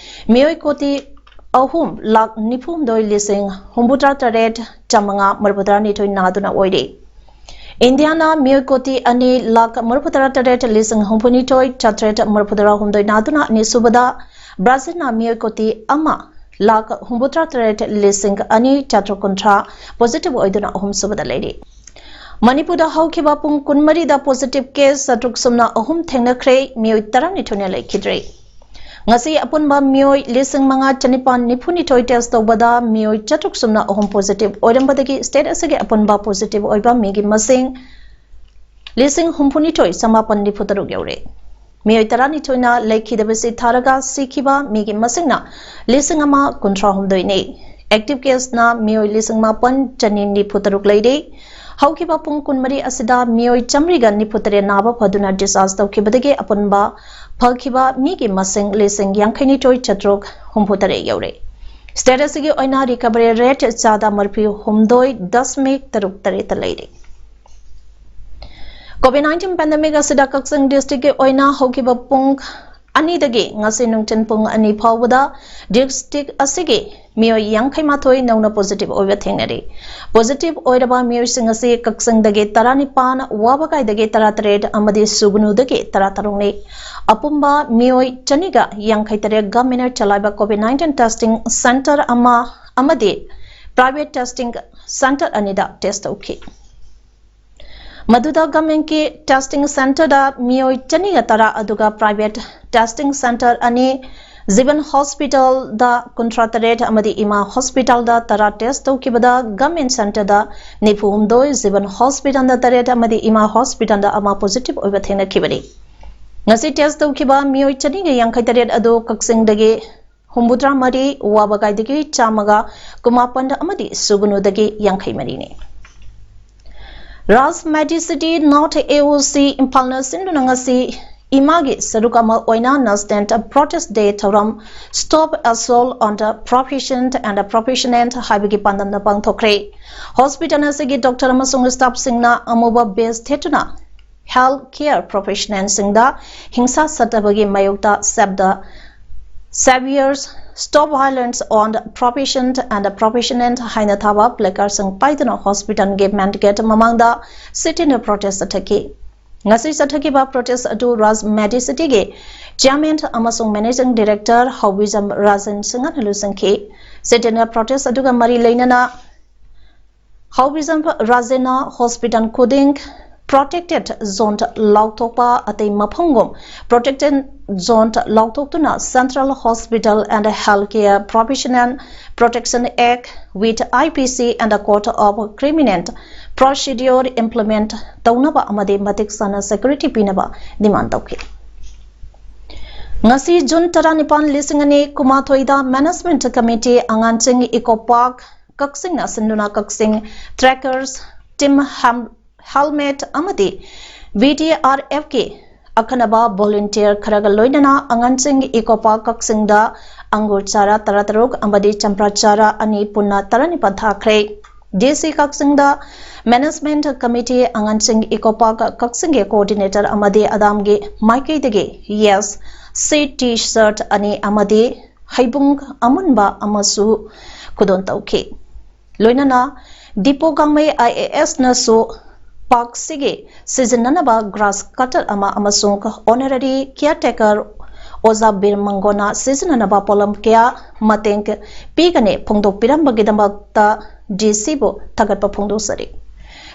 ꯃꯤꯑꯣꯏ ꯀꯣꯇꯤ ꯑꯍꯨꯝ ꯂꯥꯈ ꯅꯤꯐꯨ ꯍꯨꯝꯗꯣꯏ ꯂꯤꯁꯤꯡ ꯍꯨꯝꯐꯨꯇꯔꯥ ꯇꯔꯦꯠ ꯆꯥꯃꯉꯥ ꯃꯔꯤꯐꯨꯇꯔꯥ ꯅꯤꯊꯣꯏ ꯅꯥꯗꯨꯅ ꯑꯣꯏꯔꯤ꯫ ꯏꯟꯗꯤꯌꯥꯅ ꯃꯤꯑꯣꯏ ꯀꯣꯇꯤ ꯑꯅꯤ ꯂꯥꯈ ꯃꯔꯤꯐꯨꯇꯔꯥ ꯇꯔꯦꯠ ꯂꯤꯁꯤꯡ ꯍꯨꯝꯐꯨꯅꯤꯊꯣꯏ ꯆꯥꯇ꯭ꯔꯦꯠ ꯃꯔꯤꯐꯨꯇꯔꯥ ꯍꯨꯝꯗꯣꯏ ꯅꯥꯗꯨꯅ ꯑꯅꯤꯁꯨꯕꯗ, ꯕ꯭ꯔꯥꯖꯤꯜꯅ ꯃꯤꯑꯣꯏ ꯀꯣꯇꯤ ꯑꯃ ꯂꯥꯈ ꯍꯨꯝꯐꯨꯇꯔꯥ ꯇꯔꯦꯠ ꯂꯤꯁꯤꯡ ꯑꯅꯤ ꯆꯥꯇ꯭ꯔꯨꯛ ꯀꯨꯟꯊ꯭ꯔꯥ positive ꯑꯣꯏꯗꯨꯅ ꯑꯍꯨꯝꯁꯨꯕꯗ ꯂꯩꯔꯤ꯫ ꯃꯅꯤꯄꯨꯔꯗ ꯍꯧꯈꯤꯕ ꯄꯨꯡ ꯀꯨꯟꯃꯔꯤꯗ positive case ꯆꯥꯇ꯭ꯔꯨꯛ ꯁꯨꯞꯅ ꯑꯍꯨꯝ ꯊꯦꯡꯅꯈ꯭ꯔꯦ, ꯃꯤꯑꯣꯏ ꯇꯔꯥꯅꯤꯊꯣꯏꯅ ꯂꯩꯈꯤꯗ꯭ꯔꯦ꯫ ꯉꯁꯤ ꯑꯄꯨꯟꯕ ꯃꯤꯑꯣꯏ ꯂꯤꯁꯤꯡ ꯃꯉꯥ ꯆꯅꯤꯄꯥꯟ ꯅꯤꯐꯨ ꯅꯤꯊꯣꯏ test ꯇꯧꯕꯗ ꯃꯤꯑꯣꯏ ꯆꯥꯇ꯭ꯔꯨꯛ ꯁꯨꯞꯅ ꯑꯍꯨꯝ positive ꯑꯣꯏꯔꯝꯕꯗꯒꯤ state ꯑꯁꯤꯒꯤ ꯑꯄꯨꯟꯕ positive ꯑꯣꯏꯕ ꯃꯤꯒꯤ ꯃꯁꯤꯡ ꯂꯤꯁꯤꯡ ꯍꯨꯝꯐꯨꯅꯤꯊꯣꯏ ꯆꯃꯥꯄꯟ ꯅꯤꯐꯨ ꯇꯔꯨꯛ ꯌꯧꯔꯦ꯫ ꯃꯤꯑꯣꯏ ꯇꯔꯥꯅꯤꯊꯣꯏꯅ ꯂꯩꯈꯤꯗꯕꯁꯤ ꯊꯥꯔꯒ ꯁꯤꯈꯤꯕ ꯃꯤꯒꯤ ꯃꯁꯤꯡꯅ ꯂꯤꯁꯤꯡ ꯑꯃ ꯀꯨꯟꯊ꯭ꯔꯥ ꯍꯨꯝꯗꯣꯏꯅꯤ꯫ Active case ꯅ ꯃꯤꯑꯣꯏ ꯂꯤꯁꯤꯡ ꯃꯥꯄꯟ ꯆꯅꯤ ꯅꯤꯐꯨ ꯇꯔꯨꯛ ꯂꯩꯔꯤ꯫ ꯍꯧꯈꯤꯕ ꯄꯨꯡ ꯀꯨꯟꯃꯔꯤ ꯑꯁꯤꯗ ꯃꯤꯑꯣꯏ ꯆꯥꯃꯔꯤꯒ ꯅꯤꯐꯨ ꯇꯔꯦꯠ ꯅꯥꯕ ꯐꯗꯨꯅ discharge ꯇꯧꯈꯤꯕꯗꯒꯤ ꯑꯄꯨꯟꯕ ꯐꯈꯤꯕ ꯃꯤꯒꯤ ꯃꯁꯤꯡ ꯂꯤꯁꯤꯡ ꯌꯥꯡꯈꯩꯅꯤꯊꯣꯏ ꯆꯥꯇ꯭ꯔꯨꯛ ꯍꯨꯝꯐꯨ ꯇꯔꯦꯠ ꯌꯧꯔꯦ꯫ State ꯑꯁꯤꯒꯤ ꯑꯣꯏꯅ recovery rate ꯆꯥꯗ ꯃꯔꯤꯐꯨ ꯍꯨꯝꯗꯣꯏ ꯗꯁꯃꯤꯛ ꯇꯔꯨꯛ ꯇꯔꯦꯠꯇ ꯂꯩꯔꯦ꯫ COVID nineteen pandemic ꯑꯁꯤꯗ ꯀꯛꯆꯤꯡ district ꯀꯤ ꯑꯣꯏꯅ ꯍꯧꯈꯤꯕ ꯄꯨꯡ ꯑꯅꯤꯗꯒꯤ ꯉꯁꯤ ꯅꯨꯡꯊꯤꯜ ꯄꯨꯡ ꯑꯅꯤ ꯐꯥꯎꯕꯗ district ꯑꯁꯤꯒꯤ ꯃꯤꯑꯣꯏ ꯌꯥꯡꯈꯩ ꯃꯥꯊꯣꯏ ꯅꯧꯅ positive ꯑꯣꯏꯕ ꯊꯦꯡꯅꯔꯤ꯫ Positive ꯑꯣꯏꯔꯕ ꯃꯤꯑꯣꯏꯁꯤꯡ ꯑꯁꯤ ꯀꯛꯆꯤꯡꯗꯒꯤ ꯇꯔꯥꯅꯤꯄꯥꯟ, ꯋꯥꯕꯒꯥꯏꯗꯒꯤ ꯇꯔꯥꯇꯔꯦꯠ ꯑꯃꯗꯤ ꯁꯨꯒꯅꯨꯗꯒꯤ ꯇꯔꯥꯇꯔꯨꯛꯅꯤ꯫ ꯑꯄꯨꯟꯕ ꯃꯤꯑꯣꯏ ꯆꯅꯤꯒ ꯌꯥꯡꯈꯩ ꯇꯔꯦꯠ government ꯅ ꯆꯂꯥꯏꯕ COVID nineteen testing center ꯑꯃ ꯑꯃꯗꯤ private testing center ꯑꯅꯤꯗ test ꯇꯧꯈꯤ꯫ ꯃꯗꯨꯗ government ꯀꯤ testing center ꯗ ꯃꯤꯑꯣꯏ ꯆꯅꯤꯒ ꯇꯔꯥ ꯑꯗꯨꯒ private testing center ꯑꯅꯤ, ꯖꯤꯕꯟ hospital ꯗ ꯀꯨꯟꯊ꯭ꯔꯥ ꯇꯔꯦꯠ ꯑꯃꯗꯤ ꯏꯃꯥ hospital ꯗ ꯇꯔꯥ test ꯇꯧꯈꯤꯕꯗ government center ꯗ ꯅꯤꯐꯨ ꯍꯨꯝꯗꯣꯏ, ꯖꯤꯕꯟ hospital ꯗ ꯇꯔꯦꯠ ꯑꯃꯗꯤ ꯏꯃꯥ hospital ꯗ ꯑꯃ positive ꯑꯣꯏꯕ ꯊꯦꯡꯅꯈꯤꯕꯅꯤ꯫ ꯉꯁꯤ ꯇꯦꯁ ꯇꯧꯈꯤꯕ ꯃꯤꯑꯣꯏ ꯆꯅꯤꯒ ꯌꯥꯡꯈꯩ ꯇꯔꯦꯠ ꯑꯗꯨ ꯀꯛꯆꯤꯡꯗꯒꯤ ꯍꯨꯝꯐꯨꯇꯔꯥ ꯃꯔꯤ, ꯋꯥꯕꯒꯥꯏꯗꯒꯤ ꯆꯥꯝꯃꯒ ꯀꯨꯟꯃꯥꯄꯟ ꯑꯃꯗꯤ ꯁꯨꯒꯅꯨꯗꯒꯤ ꯌꯥꯡꯈꯩ ꯃꯔꯤꯅꯤ꯫ ꯔꯥꯖ ꯃꯦꯗꯤꯁꯤꯇꯤ ꯅꯣꯔꯠ ꯑꯦ ꯑꯣ ꯁꯤ ꯏꯝꯐꯥꯜꯅ ꯁꯤꯟꯗꯨꯅ ꯉꯁꯤ ꯏꯃꯥꯒꯤ ꯁꯔꯨꯛ ꯑꯃ ꯑꯣꯏꯅ ꯅꯦꯁꯅꯦꯜ ꯄ꯭ꯔꯣꯇꯦꯁ ꯗꯦ ꯊꯧꯔꯝ Stop Assault on the Profession and the Professional ꯍꯥꯏꯕꯒꯤ ꯄꯥꯟꯗꯝꯗ ꯄꯥꯡꯊꯣꯛꯈ꯭ꯔꯦ꯫ ꯍꯣꯁꯄꯤꯇꯥꯜ ꯑꯁꯤꯒꯤ ꯗꯣꯛꯇꯔ ꯑꯃꯁꯨꯡ ꯁ꯭ꯇꯥꯐꯁꯤꯡꯅ ꯑꯃꯨꯕ ꯕꯦꯖ ꯊꯦꯠꯇꯨꯅ ꯍꯦꯜꯊ ꯀꯦꯌꯔ ꯄ꯭ꯔꯣꯐꯦꯁꯅꯦꯜꯁꯤꯡꯗ ꯍꯤꯡꯁꯥ ꯁꯠꯇꯕꯒꯤ ꯃꯥꯌꯣꯛꯇ Save the Saviours, Stop Violence on the Profession and the Professional ꯍꯥꯏꯅ ꯊꯥꯕ ꯄ꯭ꯂꯦꯀꯥꯔꯗꯁꯤꯡ ꯄꯥꯏꯗꯨꯅ ꯍꯣꯁꯄꯤꯇꯥꯜꯒꯤ ꯃꯦꯟ ꯒꯦꯠ ꯃꯃꯥꯡꯗ ꯁꯤꯠ ꯏꯟ ꯄ꯭ꯔꯣꯇꯦꯁ ꯆꯠꯊꯈꯤ꯫ ꯉꯁꯤ ꯆꯠꯊꯈꯤꯕ ꯄ꯭ꯔꯣꯇꯦꯁ ꯑꯗꯨ ꯔꯥꯖ ꯃꯦꯗꯤꯁꯤꯇꯤꯒꯤ ꯆꯤꯌꯔꯃꯦꯟ ꯑꯃꯁꯨꯡ ꯃꯦꯅꯦꯖꯤꯡ ꯗꯤꯔꯦꯛꯇꯔ ꯍꯧꯕꯤꯖꯝ ꯔꯥꯖꯟ ꯁꯤꯡꯍꯅ ꯂꯨꯆꯤꯡꯈꯤ꯫ ꯁꯤꯠ ꯏꯟ ꯄ꯭ꯔꯣꯇꯦꯁ ꯑꯗꯨꯒ ꯃꯔꯤ ꯂꯩꯅꯅ ꯍꯧꯕꯤꯖꯝ ꯔꯥꯖꯟꯅ ꯍꯣꯁꯄꯤꯇꯥꯜ ꯈꯨꯗꯤꯡ ꯄ꯭ꯔꯣꯇꯦꯛꯇꯦꯗ ꯖꯣꯟ ꯂꯥꯎꯊꯣꯛꯄ, ꯑꯇꯩ ꯃꯐꯝꯒꯨꯝ protected zone ꯂꯥꯎꯊꯣꯛꯇꯨꯅ Central Hospital and Health Care Professional Protection Act with I P C and the Code of Criminal Procedure implement ꯇꯧꯅꯕ ꯑꯃꯗꯤ ꯃꯇꯤꯛ ꯆꯥꯅ ꯁꯦꯀ꯭ꯌꯨꯔꯤꯇꯤ ꯄꯤꯅꯕ ꯗꯤꯃꯥꯟ ꯇꯧꯈꯤ꯫ ꯉꯁꯤ ꯖꯨꯟ ꯇꯔꯥꯅꯤꯄꯥꯟ, ꯂꯤꯁꯤꯡ ꯑꯅꯤ ꯀꯨꯟꯃꯥꯊꯣꯏꯗ ꯃꯦꯅꯦꯖꯃꯦꯟꯠ ꯀꯃꯤꯇꯤ ꯑꯉꯥꯟꯆꯤꯡ ꯏꯀꯣ ꯄꯥꯔꯛ ꯀꯛꯆꯤꯡꯅ ꯁꯤꯟꯗꯨꯅ ꯀꯛꯆꯤꯡ ꯇ꯭ꯔꯦꯀꯔꯁ ꯇꯤꯝ ꯍꯦꯝ-, ꯍꯦꯜꯃꯦꯠ ꯑꯃꯗꯤ V T R F ꯀꯤ ꯑꯈꯟꯅꯕ ꯚꯣꯂꯨꯟꯇꯤꯌꯔ ꯈꯔꯒ ꯂꯣꯏꯅꯅ ꯑꯉꯥꯟꯆꯤꯡ ꯏꯀꯣ ꯄꯥꯔꯛ ꯀꯛꯆꯤꯡꯗ ꯑꯪꯒꯨꯔ ꯆꯥꯔꯥ ꯇꯔꯥꯇꯔꯨꯛ ꯑꯃꯗꯤ ꯆꯝꯄ꯭ꯔꯥ ꯆꯥꯔꯥ ꯑꯅꯤ ꯄꯨꯟꯅ ꯇꯔꯥꯅꯤꯄꯥꯟ ꯊꯥꯈ꯭ꯔꯦ꯫ D C ꯀꯛꯆꯤꯡꯗ ꯃꯦꯅꯦꯖꯃꯦꯟꯠ ꯀꯃꯤꯇꯤ ꯑꯉꯥꯟꯆꯤꯡ ꯏꯀꯣ ꯄꯥꯔꯛ ꯀꯛꯆꯤꯡꯒꯤ ꯀꯣꯑꯣꯔꯗꯤꯅꯦꯇꯔ ꯑꯃꯗꯤ ꯑꯗꯥꯝꯒꯤ ꯃꯥꯏꯀꯩꯗꯒꯤ ꯌꯦꯁ ꯁꯤ ꯇꯤ ꯁꯔꯠ ꯑꯅꯤ ꯑꯃꯗꯤ ꯍꯩꯕꯨꯡ ꯑꯃꯨꯟꯕ ꯑꯃꯁꯨ ꯈꯨꯗꯣꯜ ꯇꯧꯈꯤ꯫ ꯂꯣꯏꯅꯅ ꯗꯤꯄꯨ ꯒꯥꯡꯃꯩ I A S ꯅꯁꯨ ꯄꯥꯔꯛꯁꯤꯒꯤ ꯁꯤꯖꯤꯟꯅꯅꯕ ꯒ꯭ꯔꯥꯁ ꯀꯠꯇꯔ ꯑꯃ ꯑꯃꯁꯨꯡ ꯑꯣꯅꯔꯦꯔꯤ ꯀꯤꯌꯔꯇꯦꯀꯔ ꯑꯣꯖꯥ ꯕꯤꯔ ꯃꯪꯒꯣꯅ ꯁꯤꯖꯤꯟꯅꯅꯕ ꯄꯣꯠꯂꯝ ꯀꯌꯥ ꯃꯇꯦꯡ ꯄꯤꯒꯅꯤ ꯐꯣꯡꯗꯣꯛꯄꯤꯔꯝꯕꯒꯤꯗꯃꯛꯇ D C ꯕꯨ ꯊꯥꯒꯠꯄ ꯐꯣꯡꯗꯣꯛꯆꯔꯤ꯫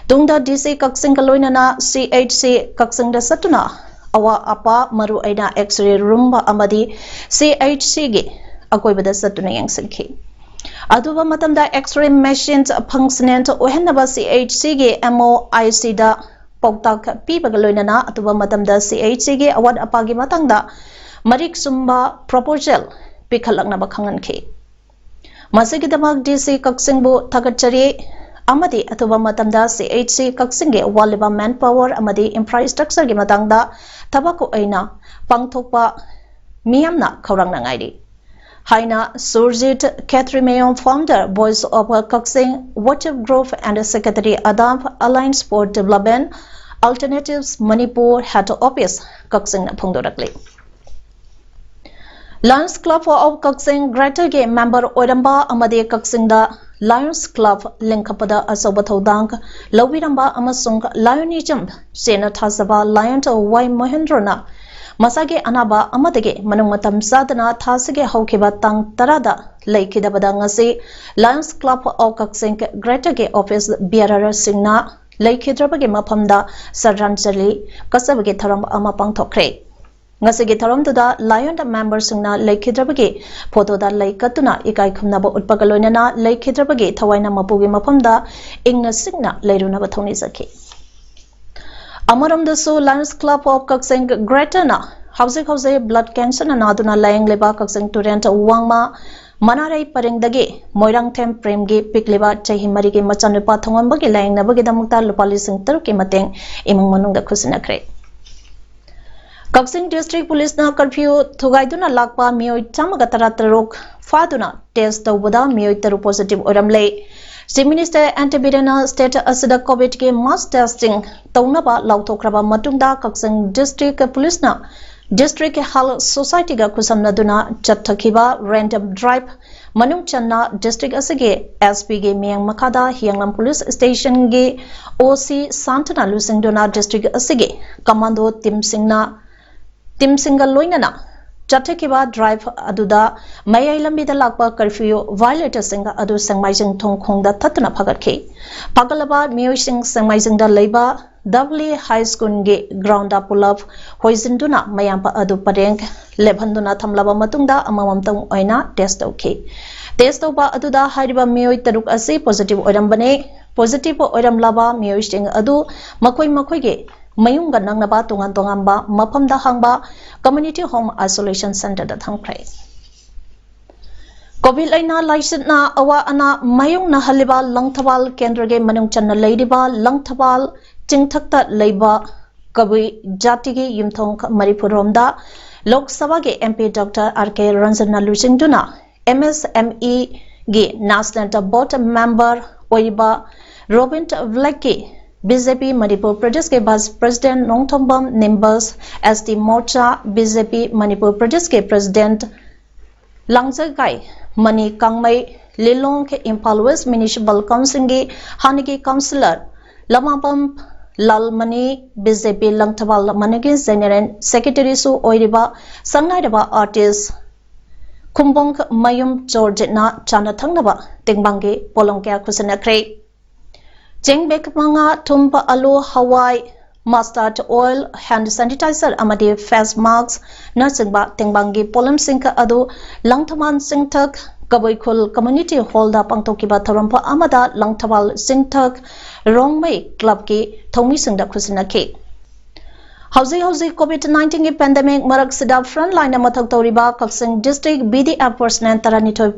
ꯇꯨꯡꯗ D C ꯀꯛꯆꯤꯡꯒ ꯂꯣꯏꯅꯅ C H C ꯀꯛꯆꯤꯡꯗ ꯆꯠꯇꯨꯅ ꯑꯋꯥ ꯑꯄꯥ, ꯃꯔꯨ ꯑꯣꯏꯅ X-ray room ꯑꯃꯗꯤ C H C ꯒꯤ ꯑꯀꯣꯏꯕꯗ ꯆꯠꯇꯨꯅ ꯌꯦꯡꯁꯤꯟꯈꯤ꯫ ꯑꯊꯨꯕ ꯃꯇꯝꯗ X-ray machine functional ꯑꯣꯏꯍꯟꯅꯕ C H C ꯒꯤ M O I C ꯗ ꯄꯥꯎꯇꯥꯛ ꯄꯤꯕꯒ ꯂꯣꯏꯅꯅ ꯑꯊꯨꯕ ꯃꯇꯝꯗ CHCꯒꯤ ꯑꯋꯥꯠ ꯑꯄꯥꯒꯤ ꯃꯇꯥꯡꯗ ꯃꯔꯤꯛ ꯆꯨꯝꯕ proposal ꯄꯤꯈꯠꯂꯛꯅꯕ ꯈꯪꯍꯟꯈꯤ꯫ ꯃꯁꯤꯒꯤꯗꯃꯛ DC ꯀꯛꯆꯤꯡꯕꯨ ꯊꯥꯒꯠꯆꯔꯤ ꯑꯃꯗꯤ ꯑꯊꯨꯕ ꯃꯇꯝꯗ CHC ꯀꯛꯆꯤꯡꯒꯤ ꯋꯥꯠꯂꯤꯕ manpower ꯑꯃꯗꯤ infrastructureꯒꯤ ꯃꯇꯥꯡꯗ ꯊꯕꯛ ꯑꯣꯏꯅ ꯄꯥꯡꯊꯣꯛꯄ ꯃꯤꯌꯥꯝꯅ ꯈꯧꯔꯥꯡꯅ ꯉꯥꯏꯔꯤ ꯍꯥꯏꯅ Surjit ꯈꯦꯇ꯭ꯔꯤꯃꯌꯣꯝ, founder Voice of Kakching WhatsApp group and secretary Adam Alliance for Development Alternatives Manipur head office ꯀꯛꯆꯤꯡꯅ ꯐꯣꯡꯗꯣꯔꯛꯂꯤ꯫ Lions Club of Kakching Greaterꯒꯤ member ꯑꯣꯏꯔꯝꯕ ꯑꯃꯗꯤ ꯀꯛꯆꯤꯡꯗ Lions Club ꯂꯤꯡꯈꯠꯄꯗ ꯑꯆꯧꯕ ꯊꯧꯗꯥꯡ ꯂꯧꯕꯤꯔꯝꯕ ꯑꯃꯁꯨꯡ Lionism ꯆꯦꯟꯅ ꯊꯥꯖꯕ Lion ꯋꯥꯏ ꯃꯣꯍꯦꯟꯗ꯭ꯔꯣꯅ ꯃꯁꯥꯒꯤ ꯑꯅꯥꯕ ꯑꯃꯗꯒꯤ ꯃꯅꯨꯡ ꯃꯇꯝ ꯆꯥꯗꯅ ꯊꯥꯁꯤꯒꯤ ꯍꯧꯈꯤꯕ ꯇꯥꯡ ꯇꯔꯥꯗ ꯂꯩꯈꯤꯗꯕꯗ ꯉꯁꯤ Lions Club of Kakching Greaterꯒꯤ office bearerꯁꯤꯡꯅ ꯂꯩꯈꯤꯗ꯭ꯔꯕꯒꯤ ꯃꯐꯝꯗ ꯁ꯭ꯔꯗꯥꯟꯖꯂꯤ ꯀꯠꯆꯕꯒꯤ ꯊꯧꯔꯝ ꯑꯃ ꯄꯥꯡꯊꯣꯛꯈ꯭ꯔꯦ꯫ ꯉꯁꯤꯒꯤ ꯊꯧꯔꯝꯗꯨꯗ Lion memberꯁꯤꯡꯅ ꯂꯩꯈꯤꯗ꯭ꯔꯕꯒꯤ photoꯗ ꯂꯩ ꯀꯠꯇꯨꯅ ꯏꯀꯥꯏ ꯈꯨꯝꯅꯕ ꯎꯠꯄꯒ ꯂꯣꯏꯅꯅ ꯂꯩꯈꯤꯗ꯭ꯔꯕꯒꯤ ꯊꯋꯥꯏꯅ ꯃꯄꯨꯒꯤ ꯃꯐꯝꯗ ꯏꯪꯅ ꯆꯤꯛꯅ ꯂꯩꯔꯨꯅꯕ ꯊꯧꯅꯤꯖꯈꯤ꯫ ꯑꯃꯔꯣꯝꯗꯁꯨ Lions Club of Kakching Greaterꯅ ꯍꯧꯖꯤꯛ ꯍꯧꯖꯤꯛ blood cancerꯅ ꯅꯥꯗꯨꯅ ꯂꯥꯌꯦꯡꯂꯤꯕ ꯀꯛꯆꯤꯡ ꯇꯨꯔꯦꯟ ꯋꯥꯡꯃ ꯃꯅꯥꯔꯩ ꯄꯔꯦꯡꯗꯒꯤ ꯃꯣꯏꯔꯥꯡꯊꯦꯝ ꯄ꯭ꯔꯦꯝꯒꯤ ꯄꯤꯛꯂꯤꯕ ꯆꯍꯤ ꯃꯔꯤꯒꯤ ꯃꯆꯥꯅꯨꯄꯥ ꯊꯣꯡꯉꯝꯕꯒꯤ ꯂꯥꯌꯦꯡꯅꯕꯒꯤꯗꯃꯛꯇ ꯂꯨꯄꯥ ꯂꯤꯁꯤꯡ ꯇꯔꯨꯛꯀꯤ ꯃꯇꯦꯡ ꯏꯃꯨꯡ ꯃꯅꯨꯡꯗ ꯈꯨꯠꯁꯤꯟꯅꯈ꯭ꯔꯦ꯫ ꯀꯛꯆꯤꯡ district policeꯅ curfew ꯊꯨꯒꯥꯏꯗꯨꯅ ꯂꯥꯛꯄ ꯃꯤꯑꯣꯏ ꯆꯥꯝꯃꯒ ꯇꯔꯥꯇꯔꯨꯛ ꯐꯥꯗꯨꯅ test ꯇꯧꯕꯗ ꯃꯤꯑꯣꯏ ꯇꯔꯨꯛ positive ꯑꯣꯏꯔꯝꯂꯦ꯫ Chief Minister ꯑꯦꯟ ꯕꯤꯔꯦꯟꯅ state ꯑꯁꯤꯗ COVIDꯀꯤ mass testing ꯇꯧꯅꯕ ꯂꯥꯎꯊꯣꯛꯈ꯭ꯔꯕ ꯃꯇꯨꯡꯗ ꯀꯛꯆꯤꯡ district policeꯅ district health societyꯒ ꯈꯨꯠꯁꯝꯅꯗꯨꯅ ꯆꯠꯊꯈꯤꯕ random drive ꯃꯅꯨꯡ ꯆꯟꯅ district ꯑꯁꯤꯒꯤ SPꯒꯤ ꯃꯤꯠꯌꯦꯡ ꯃꯈꯥꯗ ꯍꯤꯌꯥꯡꯂꯝ police stationꯒꯤ OC ꯁꯥꯟꯇꯅ ꯂꯨꯆꯤꯡꯗꯨꯅ district ꯑꯁꯤꯒꯤ commando teamꯁꯤꯡꯅ teamꯁꯤꯡꯒ ꯂꯣꯏꯅꯅ ꯆꯠꯊꯈꯤꯕ drive ꯑꯗꯨꯗ ꯃꯌꯥꯏ ꯂꯝꯕꯤꯗ ꯂꯥꯛꯄ curfew violatorꯁꯤꯡ ꯑꯗꯨ ꯁꯦꯡꯃꯥꯏꯖꯤꯡ ꯊꯣꯡ ꯈꯣꯡꯗ ꯊꯠꯇꯨꯅ ꯐꯥꯒꯠꯈꯤ꯫ ꯐꯥꯒꯠꯂꯕ ꯃꯤꯑꯣꯏꯁꯤꯡ ꯁꯦꯡꯃꯥꯏꯖꯤꯡꯗ ꯂꯩꯕ ꯗꯕꯂꯤ High Schoolꯒꯤ groundꯗ ꯄꯨꯂꯞ ꯍꯣꯏꯖꯤꯟꯗꯨꯅ ꯃꯌꯥꯝꯕ ꯑꯗꯨ ꯄꯔꯦꯡ ꯂꯦꯞꯍꯟꯗꯨꯅ ꯊꯝꯂꯕ ꯃꯇꯨꯡꯗ ꯑꯃꯃꯝꯇꯪ ꯑꯣꯏꯅ test ꯇꯧꯈꯤ꯫ ꯇꯦꯁ ꯇꯧꯕ ꯑꯗꯨꯗ ꯍꯥꯏꯔꯤꯕ ꯃꯤꯑꯣꯏ ꯇꯔꯨꯛ ꯑꯁꯤ ꯄꯣꯖꯤꯇꯤꯚ ꯑꯣꯏꯔꯝꯕꯅꯤ꯫ ꯄꯣꯖꯤꯇꯤꯚ ꯑꯣꯏꯔꯝꯂꯕ ꯃꯤꯑꯣꯏꯁꯤꯡ ꯑꯗꯨ ꯃꯈꯣꯏ ꯃꯈꯣꯏꯒꯤ ꯃꯌꯨꯝꯒ ꯅꯛꯅꯕ ꯇꯣꯉꯥꯟ ꯇꯣꯉꯥꯟꯕ ꯃꯐꯝꯗ ꯍꯥꯡꯕ ꯀꯝꯃ꯭ꯌꯨꯅꯤꯇꯤ ꯍꯣꯝ ꯑꯥꯏꯁꯣꯂꯦꯁꯟ ꯁꯦꯟꯇꯔꯗ ꯊꯝꯈ꯭ꯔꯦ꯫ ꯀꯣꯚꯤꯗ ꯂꯥꯏꯅꯥ ꯂꯥꯏꯆꯠꯅ ꯑꯋꯥ ꯑꯅꯥ ꯃꯥꯌꯣꯛꯅꯍꯜꯂꯤꯕ ꯂꯪꯊꯕꯥꯜ ꯀꯦꯟꯗ꯭ꯔꯒꯤ ꯃꯅꯨꯡ ꯆꯟꯅ ꯂꯩꯔꯤꯕ ꯂꯪꯊꯕꯥꯜ ꯆꯤꯡꯊꯛꯇ ꯂꯩꯕ ꯀꯕꯨꯏ ꯖꯥꯇꯤꯒꯤ ꯌꯨꯝꯊꯣꯡ ꯃꯔꯤꯐꯨ ꯔꯣꯝꯗ ꯂꯣꯛ ꯁꯚꯥꯒꯤ ꯑꯦꯝ ꯄꯤ ꯗꯣꯛꯇꯔ ꯑꯥꯔ ꯀꯦ ꯔꯟꯖꯟꯅ ꯂꯨꯆꯤꯡꯗꯨꯅ ꯑꯦꯝ ꯑꯦꯁ ꯑꯦꯝ ꯏꯒꯤ ꯅꯦꯁꯅꯦꯜ ꯕꯣꯔꯗ ꯃꯦꯝꯕꯔ ꯑꯣꯏꯔꯤꯕ ꯔꯣꯕꯤꯟ ꯕ꯭ꯂꯦꯛꯀꯤ ꯕꯤ ꯖꯦ ꯄꯤ ꯃꯅꯤꯄꯨꯔ ꯄ꯭ꯔꯗꯦꯁꯀꯤ ꯚꯥꯏꯁ ꯄ꯭ꯔꯁꯤꯗꯦꯟꯠ ꯅꯣꯡꯊꯣꯝꯕꯝ ꯅꯤꯝꯕꯁ, ꯑꯦꯁ ꯇꯤ ꯃꯣꯔꯆꯥ ꯕꯤ ꯖꯦ ꯄꯤ ꯃꯅꯤꯄꯨꯔ ꯄ꯭ꯔꯗꯦꯁꯀꯤ ꯄ꯭ꯔꯁꯤꯗꯦꯟꯠ ꯂꯥꯡꯖꯒꯥꯏ ꯃꯅꯤ ꯀꯥꯡꯃꯩ, ꯂꯤꯂꯣꯡ ꯏꯝꯐꯥꯜ ꯋꯦꯁ ꯃ꯭ꯌꯨꯅꯤꯁꯤꯄꯥꯜ ꯀꯥꯎꯟꯁꯤꯜꯒꯤ ꯍꯥꯟꯅꯒꯤ ꯀꯥꯎꯟꯁꯤꯂꯔ ꯂꯃꯥꯕꯝ ꯂꯥꯜꯃꯅꯤ, ꯕꯤ ꯖꯦ ꯄꯤ ꯂꯪꯊꯕꯥꯜ ꯃꯅꯤꯒꯤ ꯖꯦꯅꯦꯔꯦꯜ ꯁꯦꯀ꯭ꯔꯦꯇꯔꯤꯁꯨ ꯑꯣꯏꯔꯤꯕ ꯁꯛꯅꯥꯏꯔꯕ ꯑꯥꯔꯇꯤꯁ ꯈꯨꯝꯕꯣꯡ ꯃꯌꯨꯝ ꯆꯣꯔꯖꯤꯠꯅ ꯆꯥꯅ ꯊꯛꯅꯕ ꯇꯦꯡꯕꯥꯡꯒꯤ ꯄꯣꯠꯂꯝ ꯀꯌꯥ ꯈꯨꯠꯁꯤꯟꯅꯈ꯭ꯔꯦ꯫ ꯆꯦꯡ ꯕꯦꯒ ꯃꯉꯥ, ꯊꯨꯝ, ꯑꯂꯨ, ꯍꯋꯥꯏ, ꯃꯁꯇꯥꯔꯗ ꯑꯣꯏꯜ, ꯍꯦꯟꯗ ꯁꯦꯅꯤꯇꯥꯏꯖꯔ ꯑꯃꯗꯤ ꯐꯦꯁ ꯃꯥꯁꯛꯅꯆꯤꯡꯕ ꯇꯦꯡꯕꯥꯡꯒꯤ ꯄꯣꯠꯂꯝꯁꯤꯡ ꯑꯗꯨ ꯂꯪꯊꯕꯥꯜ ꯆꯤꯡꯊꯛ ꯀꯕꯨꯏ ꯈꯨꯜ ꯀꯝꯃ꯭ꯌꯨꯅꯤꯇꯤ ꯍꯣꯜꯗ ꯄꯥꯡꯊꯣꯛꯈꯤꯕ ꯊꯧꯔꯝ ꯑꯃꯗ ꯂꯪꯊꯕꯥꯜ ꯆꯤꯡꯊꯛ ꯔꯣꯡꯃꯩ ꯀ꯭ꯂꯕꯀꯤ ꯊꯧꯃꯤꯁꯤꯡꯗ ꯈꯨꯠꯁꯤꯟꯅꯈꯤ꯫ ꯍꯧꯖꯤꯛ ꯍꯧꯖꯤꯛ ꯀꯣꯚꯤꯗ ꯅꯥꯏꯟꯇꯤꯟꯒꯤ ꯄꯦꯟꯗꯦꯃꯤꯛ ꯃꯔꯛꯁꯤꯗ ꯐ꯭ꯔꯟꯠ ꯂꯥꯏꯟꯗ ꯃꯊꯧ ꯇꯧꯔꯤꯕ Kakching district B D F personnel ꯇꯔꯥꯅꯤꯊꯣꯏ